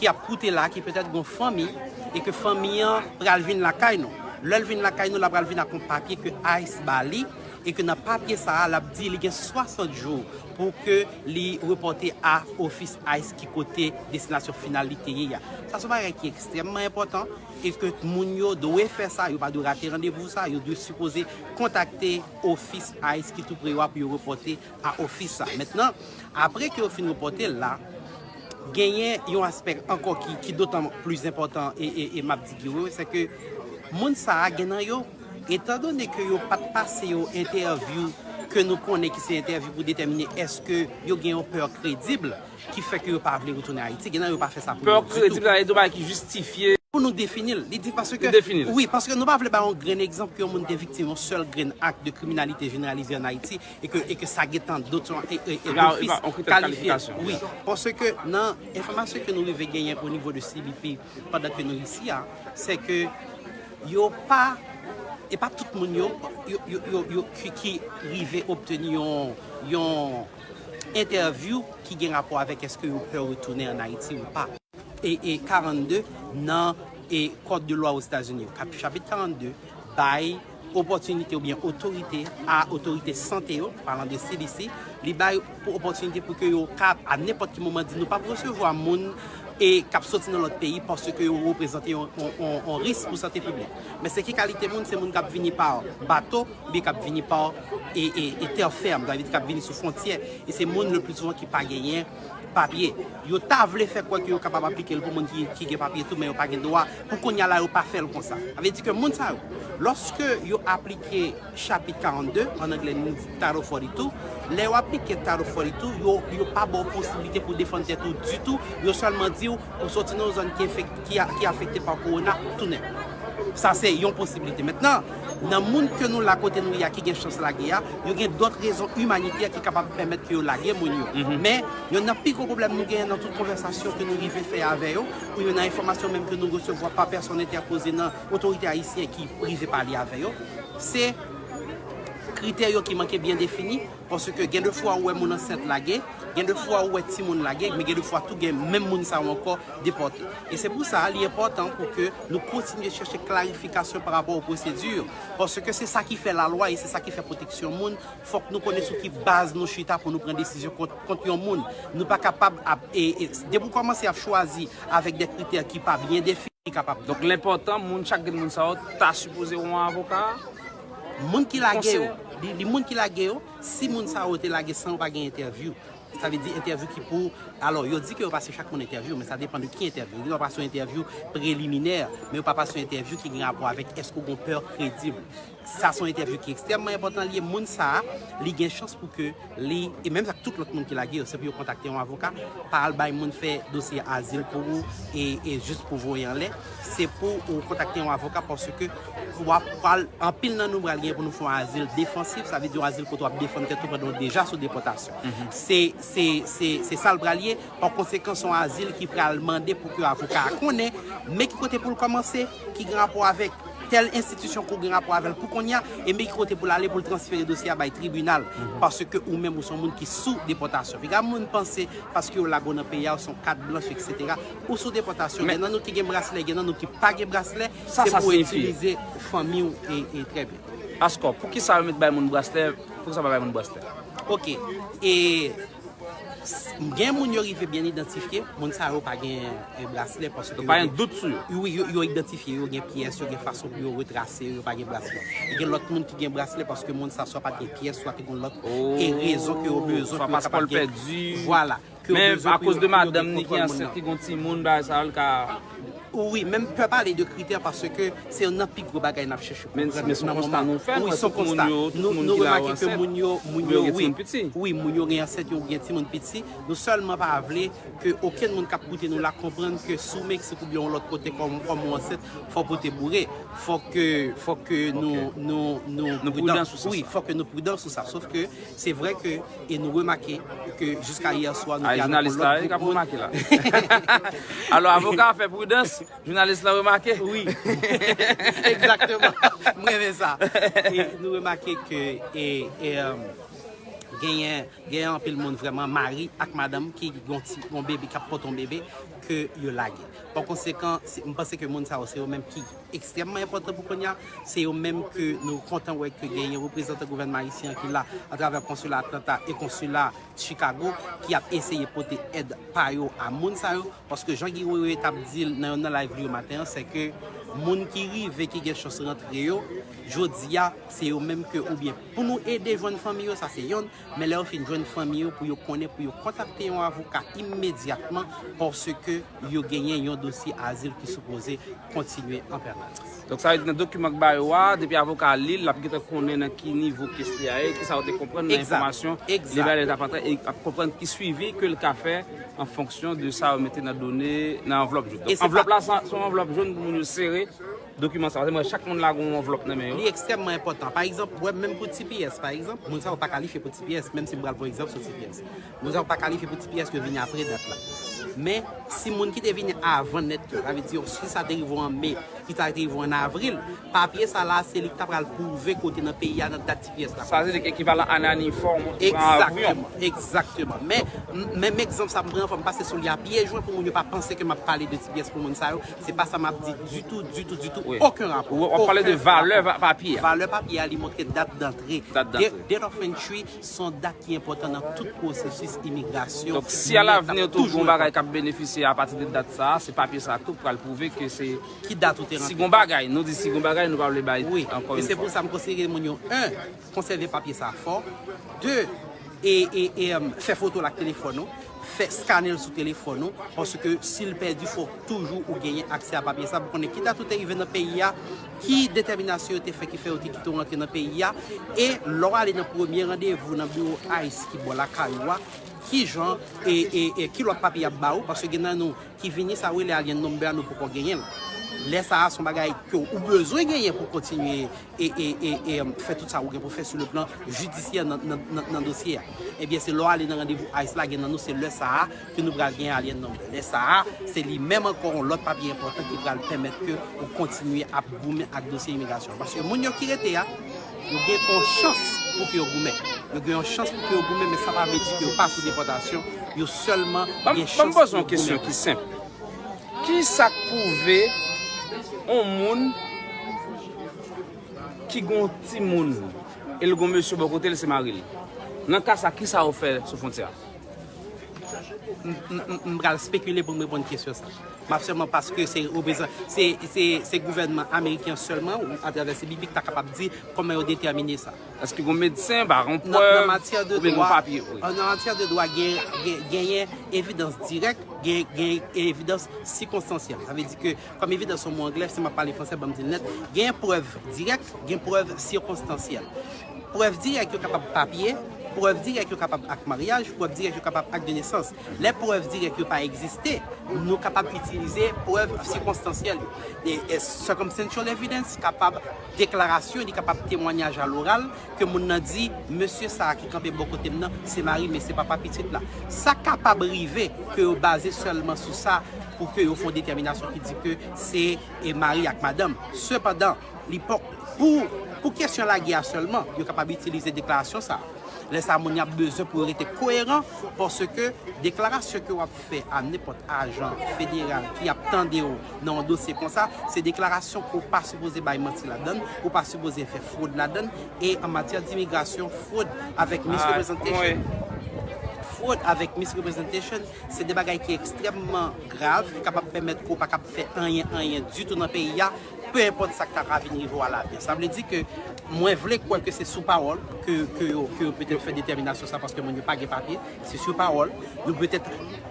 ki ap koute la, ki petèt gon fanmi, e ke fanmi an pral vin lakay nou. Lè l vin lakay nou, l ap pral vin ak yon papye ke ICE ba li, e ke nan papye sa a, l ap di li gen swasant jou pou ke li repòte a ofis ICE ki kote destinasyon final li te ye a. Sa se yon bagay ki ekstrèmman enpòtan, e ke moun yo dwe fè sa, yo pa dwe rate randevou sa, yo dwe sipoze kontakte ofis ICE ki tou pre yo a pou yo repòte a ofis sa. Mentnan, apre ke yo fin repòte l la, genyen yon aspè ankò ki, ki dotan plis enpòtan e, e, e m ap di Guy Wewe, se ke moun sa a gen nan yo, etandone ke yo pa t pase yo entèvyou ke nou konnen ki se entèvyou pou detèmine èske yo gen yon pè kredib ki fè ke yo pa vle retounen Ayiti. Gen nan yo pa fè sa pou yo ditou. Pè kredib la, e yon bagay ki jistifye. Pou nou defini l, li di paske, wi, paske nou pa vle bay yon grenn egzanp ke yon moun te viktim yon sèl grenn ak de kriminalite jeneralize ann Ayiti, e ke, e ke sa gentan dotyon e, e, e dofis kalifye. Wi, paske nan enfòmasyon ke nou rive genyen o nivo de C B P pandan ke nou isi a, se ke yo pa, e pa tout moun yo, yo, yo, yo, yo ki, ki rive obteni yon, yon entèvyou ki gen rapò avèk èske yo pè retounen ann Ayiti ou pa. E, e karannde nan e kòd de lwa Ozetazini yo. Kap-, chapit karannde bay opòtinite oubyen otorite a otorite sante yo, palan de C D C, li bay pou opòtinite pou ke yo ka a nenpòt ki moman di nou p ap resevwa moun e k ap soti nan lòt peyi paske yo reprezante yon, yon, yon, yon risk pou sante piblik. Men se ki kalite moun? Se moun k ap vini pa bato, oubyen k ap vini pa e, e, e tè fèm, sa vle di k ap vini sou fwontyè, e se moun le pli souvan ki pa genyen papye. Yo ta vle fè kwè ke yo kapab aplike l pou moun ki, ki gen papye tou, men yo pa gen dwa. Pou kounye a la, yo pa fè l konsa. Sa vle di ke moun sa yo, lòske yo aplike chapit karannde, ann anglè nou di Title forty-two, lè yo aplike Title forty-two, yo, yo pa ba w posiblite pou defann tèt ou ditou, yo sèlman di w, ou soti nan yon zòn ki enfek-, ki a-, ki afekte pa kowona, tounen. Sa se yon posiblite. Mentnan, nan moun ke nou la kote nou ye a ki gen chans lage a, yo gen dòt rezon imanitè ki kapab pèmèt ke yo lage moun yo. Men, yonn nan pi gwo pwoblèm nou genyen nan tout konvèsasyon ke nou rive fè avè yo, oubyen nan enfòmasyon menm ke nou resevwa pa pèsòn entèpoze nan otorite ayisyen ki rive pale avè yo, se kritè yo ki manke byen defini, paske gen de fwa ou wè moun ansent lage, gen de fwa ou wè timoun lage, men gen de fwa tou gen menm moun sa yo ankò depòte. E se pou sa, li enpòtan pou ke nou kontinye chèche klarifikasyon pa rapò o pwosedi, paske se sa ki fè lalwa e se sa ki fè pwoteksyon moun. Fòk nou konnen sou ki baz nou chita pou nou pran desizyon kont, kont yon moun. Nou pa kapab ap, e, e, depi w kòmanse ap chwazi avèk de kritè ki pa byen defini, kapab. Donk, l enpòtan, moun, chak grenn moun sa yo ta sipoze wè yon avoka? Moun ki lage yo, li, li moun ki lage yo, si moun sa yo te lage san yo pa gen entèvyou, sa vle di entèvyou ki pou, alò, yo di ke yo pase chak moun entèvyou, men sa depann de ki entèvyou. Yo pase yon entèvyou preliminè, men yo pa pase yon entèvyou ki gen rapò avèk èske w gen pè kredib. Sa se yon entèvyou ki ekstrèmman enpòtan, li ye. Moun sa a, li gen chans pou ke li, e menm ak tout lòt moun ki lage yo, se pou yo kontakte yon avoka, pa al bay moun fè dosye azil pou ou, e, e jis pou voye anlè. Se pou ou kontakte yon avoka, paske w ap pral, anpil nan nou pral gen pou nou fè yon azil defansif, sa vle di yon azil kote w ap defann tèt ou pandan w deja sou depòtasyon. Se, se, se, se sa l pral ye. Pa konsekan, se yon azil ki pral mande pou ke avoka a konnen men ki kote pou l kòmanse, ki gen rapò avèk tèl enstitisyon ke w gen rapò avè l pou kounye a, e men ki kote pou l ale pou l transfere dosye a bay tribinal, paske ou menm ou se yon moun ki sou depòtasyon. Piga moun panse, paske yo lage w nan peyi a, ou se yon kat blanch, etsetera, ou sou depòtasyon. Men gen nan nou ki gen braslè, gen nan nou ki pa gen braslè, se pou w itilize fanmi w e, e trè byen. Askò, poukisa yo mete bay moun braslè, poukisa pa bay moun braslè? Ok, e Gen moun yo rive byen idantifye, moun sa yo pa gen, eh, braslè, paske yo gen dout sou yo. Wi, yo, yo idantifye, yo gen pyès, yo gen fason pou yo retrase, yo pa gen braslè. E gen lòt moun ki gen braslè paske moun sa swa pa t gen pyès, swa te gen lòt, eh, rezon ke yo bezwen, swa paspò l pèdi. Vwala. Men akoz de madanm ni ki ansent, ki gon timoun, bagay sa yo, l ka Wi, men m pè pale de kritè paske se youn nan pi gwo bagay n ap chèche konprann nan moman. Men se yon konsta nou fè, nou wè tout moun yo, tout moun ki la yo ansent, moun yo gen timoun piti. Wi, moun yo gen ansent, yo gen timoun piti. Nou sèlman pa vle ke okenn moun k ap koute nou la konprann ke si w Meksik oubyen yon lòt kote kòm, kòm ou ansent, fò w pote boure. Fò ke, fò ke nou, nou, nou pridan sou sa. Wi, fò ke nou pridan sou sa. Sof ke se vre ke, e nou remake ke jiska yè swa, nou te avèk yon lòt gwoup moun. Alò, avoka a fè pridans, jounalis la remake. Wi. Egzakteman. M renmen sa. E nou remake ke, e, e, um, genyen, genyen anpil moun vrèman, mari ak madanm ki gon ti, gon bebe, k ap pote yon bebe, ke yo lage. Pa konsekan, se, m panse ke moun sa yo, se yo menm ki ekstrèmman enpòtan pou kounye a. Se yo menm ke nou kontan wè ke genyen reprezantan gouvènman ayisyen an ki la atravè konsila Atlanta e konsila Chicago ki ap eseye pote èd pa yo a moun sa yo. Paske jan Guy Wewe t ap di l nan youn nan live li yo maten an, se ke moun ki rive, ki gen chans rantre yo, jodi a, se yo menm ke oubyen pou nou ede jwenn fanmi yo, sa se yonn, men lè yo fin jwenn fanmi yo, pou yo konnen, pou yo kontakte yon avoka imedyatman, paske yo genyen yon dosye azil ki sipoze kontinye an pèmanans. Donk, sa vle di nan dokiman k ba yo a, depi avoka a li l, l ap gentan konnen nan ki nivo kes li a ye, kisa yo te konprann nan enfòmasyon li bay lè l t ap antre, e l ap konprann ki swivi ke l ka fè an fonksyon de sa yo mete nan done, nan anvlòp jòn. Donk, anvlòp la, se, se yon anvlòp jòn pou moun yo sere dokiman sa yo. Se mwen, chak moun la gen yon anvlòp nan men yo. Li ekstrèmman enpòtan. Pa egzanp, w wè, menm pou T P S, pa egzanp, moun sa yo pa kalifye pou T P S, menm si m pral pran egzanp sou T P S. Moun sa yo pa kalifye pou T P S, yo vini apre dat la. Men, si moun ki te vini avan nèt yo, sa vle di, si sa te rive w an me, ki ta rive w an avril, papye sa la, se li ki ta pral pwouve ke w te nan peyi a nan dat T P S la. Sa vle di ekivalan anani fò w pran avyon. Egzakteman, egzakteman. Men, m, menm egzanp sa m pran, fò m pase sou li a byen jwenn pou moun yo pa panse ke m ap pale de T P S pou moun sa yo. Se pa sa m ap di ditou, ditou, ditou. Okenn rapò. W ap pale de valè papye a. Valè papye a, li montre dat dantre. Dat dantre. Date of entry, se yon dat ki enpòtan nan tout pwosesis imigrasyon. Donk, si alavni tou gon bagay k ap benefisye apati de dat sa a, se papye sa a tou pral pwouve ke se ki dat ou te rantre. Si gon bagay, nou di si gon bagay, nou pa vle bay ankò yon fwa. Wi, e se pou sa m konseye moun yo, en, konsève papye sa a fò. De, e, e, e, em, fè foto l ak telefòn ou, fè, skane l sou telefòn ou, paske si l pèdi, fò toujou ou genyen aksè a papye sa a, pou konnen ki dat ou te rive nan peyi a, ki detèminasyon yo te fè ki fè yo te kite w rantre nan peyi a, e lè w ale nan premye randevou nan biwo ice ki bò lakay ou a, ki jan e, e, e ki lòt papye y ap ba ou, paske gen nan nou ki vini, sa yo rele alien number a, nou poko genyen l. Lè sa a, se yon bagay ke ou bezwen genyen pou kontinye e, e, e, e, em, fè tout sa ou gen pou fè sou le plan jidisyè nan, nan, nan, nan dosye a. Ebyen, se lè w ale nan randevou ice la, gen nan nou, se lè sa a ke nou pral gen alien number. Lè sa a, se li menm ankò yon lòt papye enpòtan ki pral pèmèt ke ou kontinye ap goumen ak dosye imigrasyon. Paske moun yo ki rete a, yo gen yon chans pou ke yo goumen. Yo gen yon chans pou ke yo goumen, men sa pa vle di ke yo pa sou depòtasyon. Yo sèlman gen chans pou yo goumen. Ban m poze yon kesyon ki senp. Kisa k pwouve yon moun ki gen yon timoun e l gen yon mesye bò kote l, se mari l? Nan ka sa, kisa yo fè sou fwontyè a? M, m, m, m pral spekile pou m reponn kesyon sa. M ap sèlman, paske se reprezan-, se, se, se gouvènman ameriken sèlman, atravè C B P, ki ta kapab di kòman yo detèmine sa. Èske gon medsen, pa gon prèv, oubyen gon papye? Nan, nan matyè de dwa, nan matyè de dwa, gen, gen, genyen evidans dirèk Gen, gen evidans sikonstansyèl. Sa vle di ke, kòm evidans se yon mo anglè, si m ap pale fransè, ban m di l nèt, gen prèv dirèk, gen prèv sikonstansyèl. Prèv dirèk yo kapab papye, prèv dirèk yo kapab ak maryaj, prèv dirèk yo kapab ak de nesans. Lè prèv dirèk yo pa egziste, nou kapab itilize prèv sikonstansyèl yo. E, e circumstantial evidence kapab deklarasyon, li kapab temwayaj aloral, ke moun nan di, mesye sa a ki kanpe bò kote m nan, se mari m, men se papa pitit la. Sa kapab rive ke yo baze sèlman sou sa pou ke yo fè yon detèminasyon ki di ke se, e, mari ak madanm. Sepandan, li pa, pou, pou kesyon lagè a sèlman, yo kapab itilize deklarasyon sa a. Lè sa a, moun yo ap bezwen pou yo rete koyeran, paske deklarasyon ke w ap fè a nenpòt ajan federal ki ap tande w nan yon dosye konsa, se deklarasyon ke w pa sipoze bay manti ladan l, ou pa sipoze fè fwod ladan l, e an matyè dimigrasyon, fwod avèk misrepresentation, fwod avèk misrepresentation, se de bagay ki ekstrèmman grav, ki kapab pèmèt ke w pa kab fè anyen, anyen ditou nan peyi a, pe enpòt sa k ta ka vin rive w alaven. Sa vle di ke mwen vle kwè ke se sou pawòl ke, ke yo, ke yo petèt fè detèminasyon sa, paske moun yo pa gen papye, se sou pawòl. Yo petèt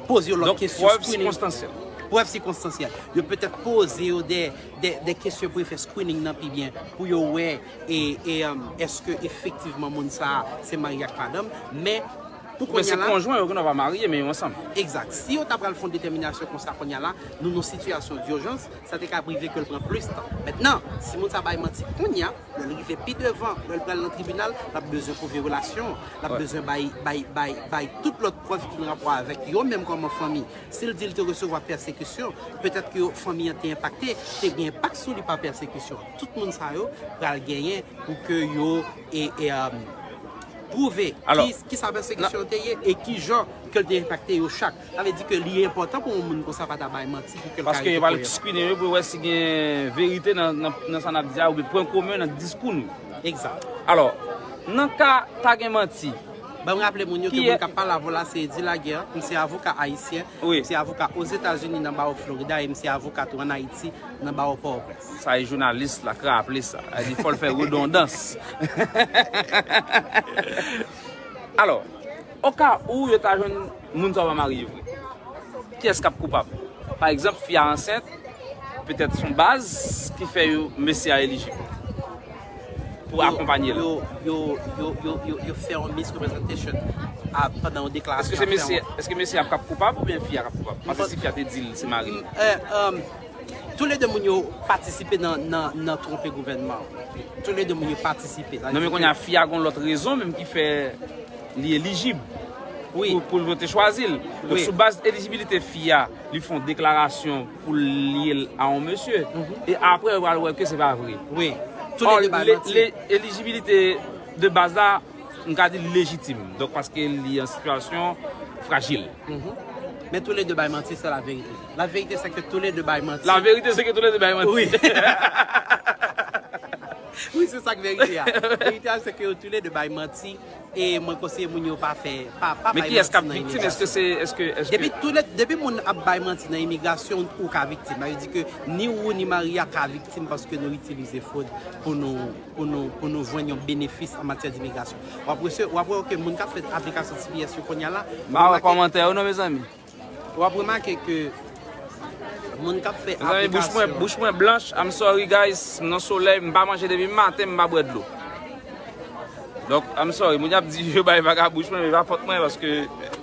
poze yo lòt kesyon, screening. Donk, prèv sikonstansyèl. Prèv sikonstansyèl. Yo petèt poze yo de, de, de kesyon pou yo fè screening nan pi byen, pou yo wè, e, e, um, èske efektivman moun sa a se mari ak madanm, men pou kounye a la. Men se konjwen yo ke nou pa marye, men yo ansanm. Egzak. Si yo ta pral fè yon detèminasyon konsa kounye a la, nou nan sitiyasyon dijans, sa te ka rive ke l pran plis tan. Mentnan, si moun sa bay manti kounye a, lè l rive pi devan, lè l pral nan tribinal, l ap bezwen pwouve relasyon an, l ap bezwen bay, bay, bay, bay tout lòt prèv ki gen rapò avèk yo menm kòman fanmi. Si l di l te resevwa pèsekisyon, petèt ke fanmi an te enpakte, te gen enpak sou li pa pèsekisyon. Tout moun sa yo pral genyen pou ke yo, e, e, um, pwouve ki, ki sa pèsekisyon an te ye e ki jan ke l te enpakte yo chak. Sa vle di ke li enpòtan pou yon moun konsa pa ta bay manti pou ke l ka rete koyeran. Paske yo pral screening yo pou yo wè si gen verite nan, nan, nan sa n ap di a, oubyen pwen komen nan diskou nou. Egzak. Alò, nan ka ta gen manti, ban m raple moun yo ke moun k ap pale avè w la se Eddy Laguerre, m se avoka ayisyen, m se avoka Ozetazini nan bawo Florida e m se avoka tou ann Ayiti nan bawo Pòtoprens. Sa e jounalis la k raple sa. Sa vle di fò l fè redondans. Alò, oka ou yo ta jwenn moun sa yo pa marye vre, kiyès k ap koupab? Pa egzanp, fi a ansent, petèt se yon baz ki fè yo, mesye a elijib pou akonpanye l. Yo, yo, yo, yo, yo, yo fè yon misrepresentation a, pandan yon deklarasyon. Èske se mesye, èske mesye a k ap koupab oubyen fi a k ap koupab? Paske si fi a te di l se mari l. Tou le de moun yo patisipe nan, nan, nan twonpe gouvènman. Tou le de moun yo patisipe. Non, men kounye a, fi a gon lòt rezon menm ki fè li elijib pou, pou yo te chwazi l. Donk, sou baz elijibilite fi a, li fè yon deklarasyon pou l lye l a yon mesye. E apre, yo pral wè ke se pa vre. Elijibite de baz la, m ka di l lejitim. Donk, paske li an sitiyasyon frajil. Men tou le de bay manti, se la verite. La verite, se ke tou le de bay manti. La verite, se ke tou le de bay manti. Wi. Wi, se sa k verite a. Verite a, se ke yo tou le de bay manti. E mwen konseye moun yo pa fè, pa, pa bay manti nan imigrasyon. Men kiyès k ap viktim? Èske se, èske, èske... Depi tou le, depi moun ap bay manti nan imigrasyon, ou ka viktim. Sa vle di ke ni ou ni mari a ka viktim paske nou itilize fwod pou nou, pou nou, pou nou jwenn yon benefis an matyè dimigrasyon. W ap wè, w ap wè ke moun k ap fè aplikasyon T P S yo kounye a la, m pa wè kòmantè yo non, mezanmi. W ap remake ke moun k ap fè aplikasyon. Mezanmi, bouch mwen, bouch mwen blanch. I'm sorry, guys. M nan solèy, m pa manje depi maten, m pa bwè dlo. Donk, I'm sorry. Moun y ap di yo bay vaga bouch mwen, men pa fòt mwen, paske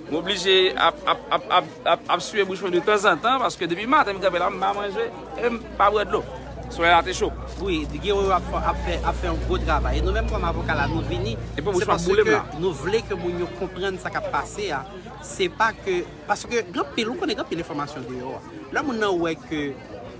m oblije ap, ap, ap swiye bouch mwen de tanzantan, paske depi maten m kanpe la, m pa manje e m pa bwè dlo. Solèy la te cho. Wi, Guerrero ap fè, ap fè, ap fè yon gwo travay. E nou menm kòm avoka la, nou vini, se paske nou vle ke moun yo konprann sa k ap pase a. Se pa ke, paske gen anpil, ou konnen gen anpil enfòmasyon deyò a. Lè moun nan wè ke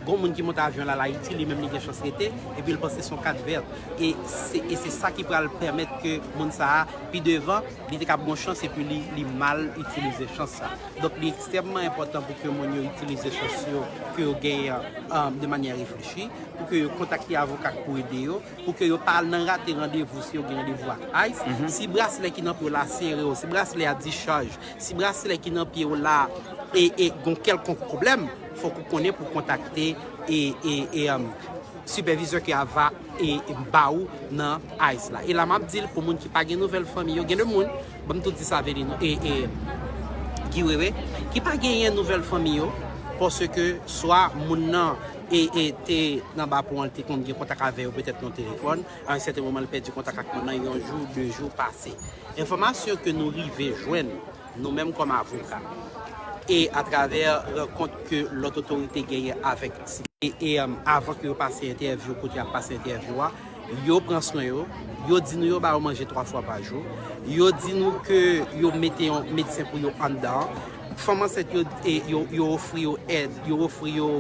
gon moun ki monte avyon la, l al Ayiti, li menm li gen chans rete, epi l panse se yon kat vèt. E se, e se sa ki pral pèmèt ke moun sa a, pi devan, li te kab gon chans, epi li, li mal itilize chans sa. Donk, li ekstrèmman enpòtan pou ke moun yo itilize chans yo, ke yo genyen, um, de manyè reflechi, pou ke yo kontakte avoka k pou ede yo, pou ke yo pa al nan rate randevou si yo gen randevou ak ice. Si braslè ki nan pye w la sere w, si braslè a discharge, si braslè ki nan pye w la e, e gon kèlkonk pwoblèm, fòk ou konnen pou kontakte e, e, e, um, sipèvizè ke ava e, e ba ou nan ice la. E la m ap di l pou moun ki pa gen nouvèl fanmi yo, gen de moun, ban m tou di sa Avelino, e, e, Guy Wewe, ki pa genyen nouvèl fanmi yo, paske swa moun nan e, e te nan ba pon an, li te konn gen kontak avè yo petèt nan telefòn, a yon sèten moman li pèdi kontak ak moun nan, yon jou, de jou pase. Enfòmasyon ke nou rive jwenn, nou menm kòm avoka, e atravè rankont ke lòt otorite genyen avèk e, e, um, avan ke yo pase entèvyou, kote y ap pase entèvyou a, yo pran swen yo, yo di nou yo ba yo manje twa fwa pa jou, yo di nou ke yo mete yon medsen pou yo anndan, fanm ansent yo, e, yo, yo ofri yo èd, yo ofri yo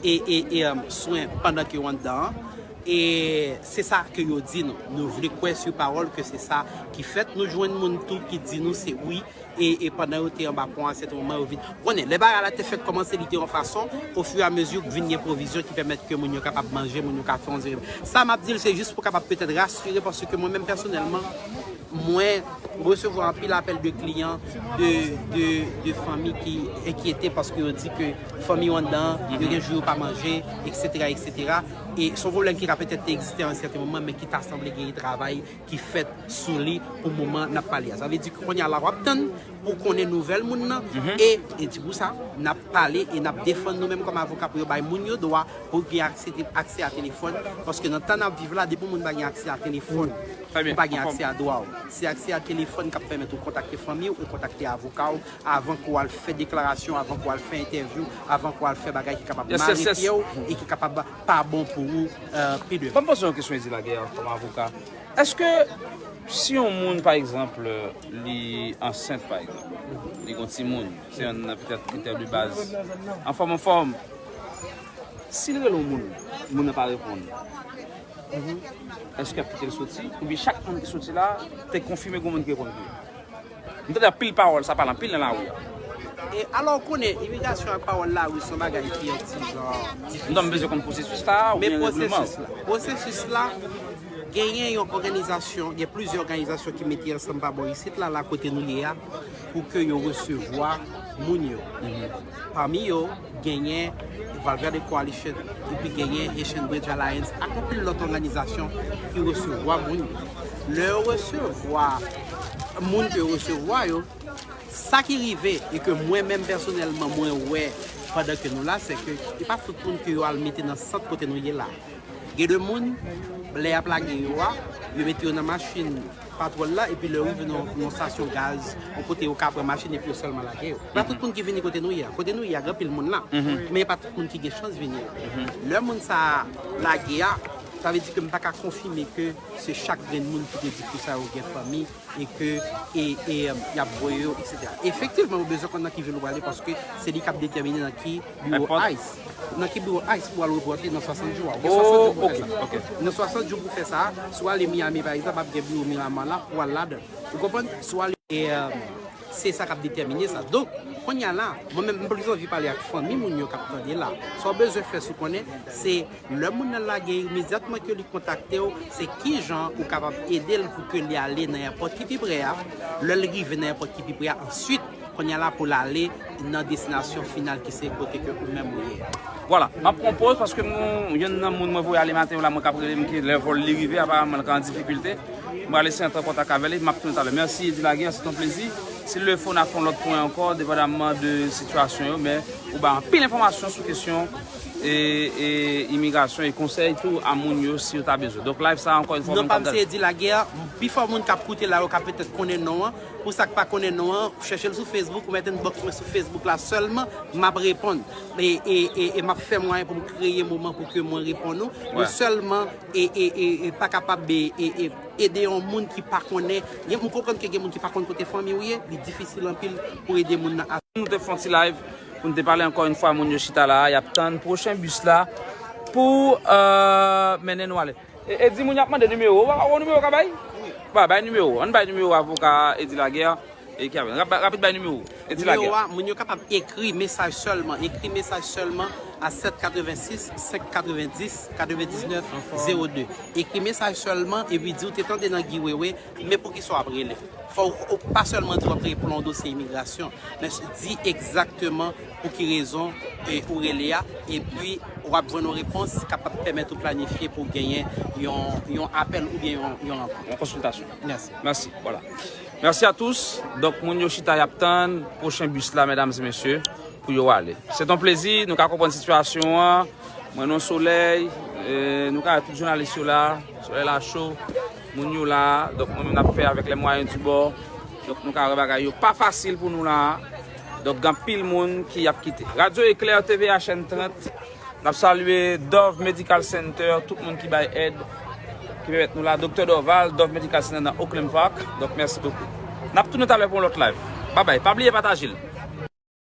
e, e, e, um, swen pandan ke yo anndan an. E se sa ke yo di nou. Nou vle kwè sou pawòl ke se sa ki fèt. Nou jwenn moun tou ki di nou se wi, e, e pandan yo te anba pon an, sèten moman yo vin. Ou konnen, lè bagay la te fèk kòmanse, li te yon fason, ofiramezi, vin gen pwovizyon ki pèmèt ke moun yo kapab manje, moun yo ka fè yon zere. Sa m ap di l, se jis pou kapab petèt rasire, paske mwen menm pèsonèlman, mwen resevwa anpil apèl de kliyan, de, de, de fanmi ki enkyete paske yo di ke fanmi yo anndan, yo gen jou yo pa manje, etsetera, etsetera. E se yon pwoblèm ki ka petèt te egziste a yon sèten moman, men ki ta sanble genyen travay ki fèt sou li pou moman n ap pale a. Sa vle di ke kounye a la, w ap tann pou konnen nouvèl moun nan. E, e di pou sa, n ap pale e n ap defann nou menm kòm avoka pou yo bay moun yo dwa pou gen aksè, aksè a telefòn. Paske nan tan n ap viv la, depi yon moun pa gen aksè a telefòn, ou pa gen aksè a dwa w. Se aksè a telefòn k ap pèmèt ou kontakte fanmi w e kontakte avoka w avan ke w al fè deklarasyon, avan ke w al fè entèvyou, avan ke w al fè bagay ki kapab mare pye w e ki kapab pa bon pou ou, euh, pi devan. Ban m poze yon kesyon, Eddy Laguerre, kòm avoka. Èske si yon moun, pa egzanp, li ansent, pa egzanp, li gen yon timoun, se yonn nan petèt kritè de baz, anfòm, anfòm, si l rele yon moun, moun nan pa reponn, èske y ap kite l soti? Oubyen chak moun ki soti la, te konfime gen yon moun ki reponn pou li? M tande anpil pawòl, sa pale anpil nan lari a. E alò, ou konnen, imigrasyon ak pawòl lari se yon bagay ki yon ti jan difisil. Non, m bezwen konn pwosesis la, oubyen regleman. Men pwosesis la, pwosesis la, genyen yon òganizasyon, gen plizyè òganizasyon ki mete ansanm pa bò isit la, la kote nou ye a, pou ke yo resevwa moun yo. Pami yo, genyen Valverde Coalition, epi genyen Haitian Bridge Alliance, ak anpil lòt òganizasyon ki resevwa moun yo. Lè yo resevwa moun ke yo resevwa yo, sa ki rive, e ke mwen menm pèsonèlman mwen wè pandan ke nou la, se ke e pa tout moun ke yo al mete nan sant kote nou ye la. Gen de moun, lè y ap lage yo a, yo mete yo nan machin patwòl la, epi lè yo rive nan yon stasyon gaz, yon kote yo ka pran machin epi yo sèlman lage yo. Pa tout moun ki vini kote nou ye a. Kote nou ye a, gen anpil moun la. Men pa tout moun ki gen chans vini la. Lè moun sa a lage a, sa vle di ke m pa ka konfime ke se chak grenn moun ki te di pou sa yo gen fanmi e ke e, e, y ap voye yo, etsetera. Efektivman, ou bezwen konn nan ki vil ou prale paske se li k ap detèmine nan ki biwo ice. Nan ki biwo ice pou al repòte nan swasant jou a. Ou gen swasant jou pou fè sa. Nan swasant jou pou fè sa, si w ale Miami, pa egzanp, ap gen biwo Miramar la pou w al ladan l. Ou konprann? Si w ale, e, se sa k ap detèmine sa. Donk, kounye a la, mwen menm, m plis anvi pale ak fanmi moun yo k ap tande la. Sa w bezwen fè sou konnen, se lè moun nan lage, imedyatman ke li kontakte w, se kijan ou kapab ede l pou ke li ale nan èpòt ki pi pre a. Lè l rive nan èpòt ki pi pre a, answit, kounye a la pou l ale nan destinasyon final ki se kote ke ou menm ou ye a. Vwala, m ap pran poz paske m gon yonn nan moun mwen voye ale maten yo la, mwen k ap rele m ke lè vòl li rive, aparamman l ka an difikilte. M prale eseye antre an kontak avè l e m ap tounen talè. Mèsi, Eddy Laguerre, se te yon plezi. Si l le fo, n a fè yon lòt pwen ankò, depandamman de sitiyasyon yo, men ou bay anpil enfòmasyon sou kesyon e, e imigrasyon e konsèy tou a moun yo si yo ta bezwen. Donk, live sa a, ankò yon fwa, non pa m se Eddy Laguerre, pifò moun k ap koute la yo ka petèt konnen non an. Pou sa k pa konnen non an, chèche l sou Facebook, ou mèt inbox mwen sou Facebook la sèlman, m ap reponn. E, e, e, e m ap fè mwayen pou m kreye moman pou ke mwen reponn ou. Mwen sèlman e, e, e, e pa kapab e, e, e, ede yon moun ki pa konnen. Gen, m konprann ke gen moun ki pa konn kote fanmi w ye, li difisil anpil pou ede moun nan. Nou te fè yon ti live, pou n te pale ankò yon fwa, moun yo chita la, y ap tann pwochen bis la pou, euh, mennen nou ale. E, e di moun y ap mande nimewo, ou pa wè nimewo ka bay? Ba, bay nimewo. Ann bay nimewo avoka Eddy Laguerre. E ki ap, rap-, rapid bay nimewo. Eddy Laguerre. Nimewo a, moun yo kapab ekri mesaj sèlman. Ekri mesaj sèlman a sèt katrevensis, senk katrevendis, katrevendiznèf, zewo de. Ekri mesaj sèlman, epi di w te tande nan Guy Wewe, men poukisa w ap rele. Fò w, w pa sèlman di w ap rele pou yon dosye imigrasyon, men s-, di egzakteman pou ki rezon, e, ou rele a, epi w ap jwenn yon repons ki kapab pèmèt ou planifye pou w genyen yon, yon apèl oubyen yon, yon rankont. Yon konsiltasyon. Mèsi. Mèsi. Vwala. Merci à tous. Donk, moun yo chita y ap tann pwochen bis la, medam e mesye, pou yo ale. Se yon plezi, nou ka konprann sitiyasyon an. Mwen nan solèy, e, nou ka wè tout jounalis yo la, solèy la cho, moun yo la. Donk, mwen menm n ap fè avec les moyens du bord. Donk, nou ka wè bagay yo pa fasil pou nou la. Donk, gen anpil moun ki ap kite. Radio Éclair, T V A, chaîne trant. N ap salye Dove Medical Center, tout moun ki bay èd, ki pèmèt nou la. Doktè Dorval, Dove Medical Center nan Oakland Park. Donk, mèsi bokou. N ap tounen talè pou yon lòt live. Babay, pa bliye pataje l.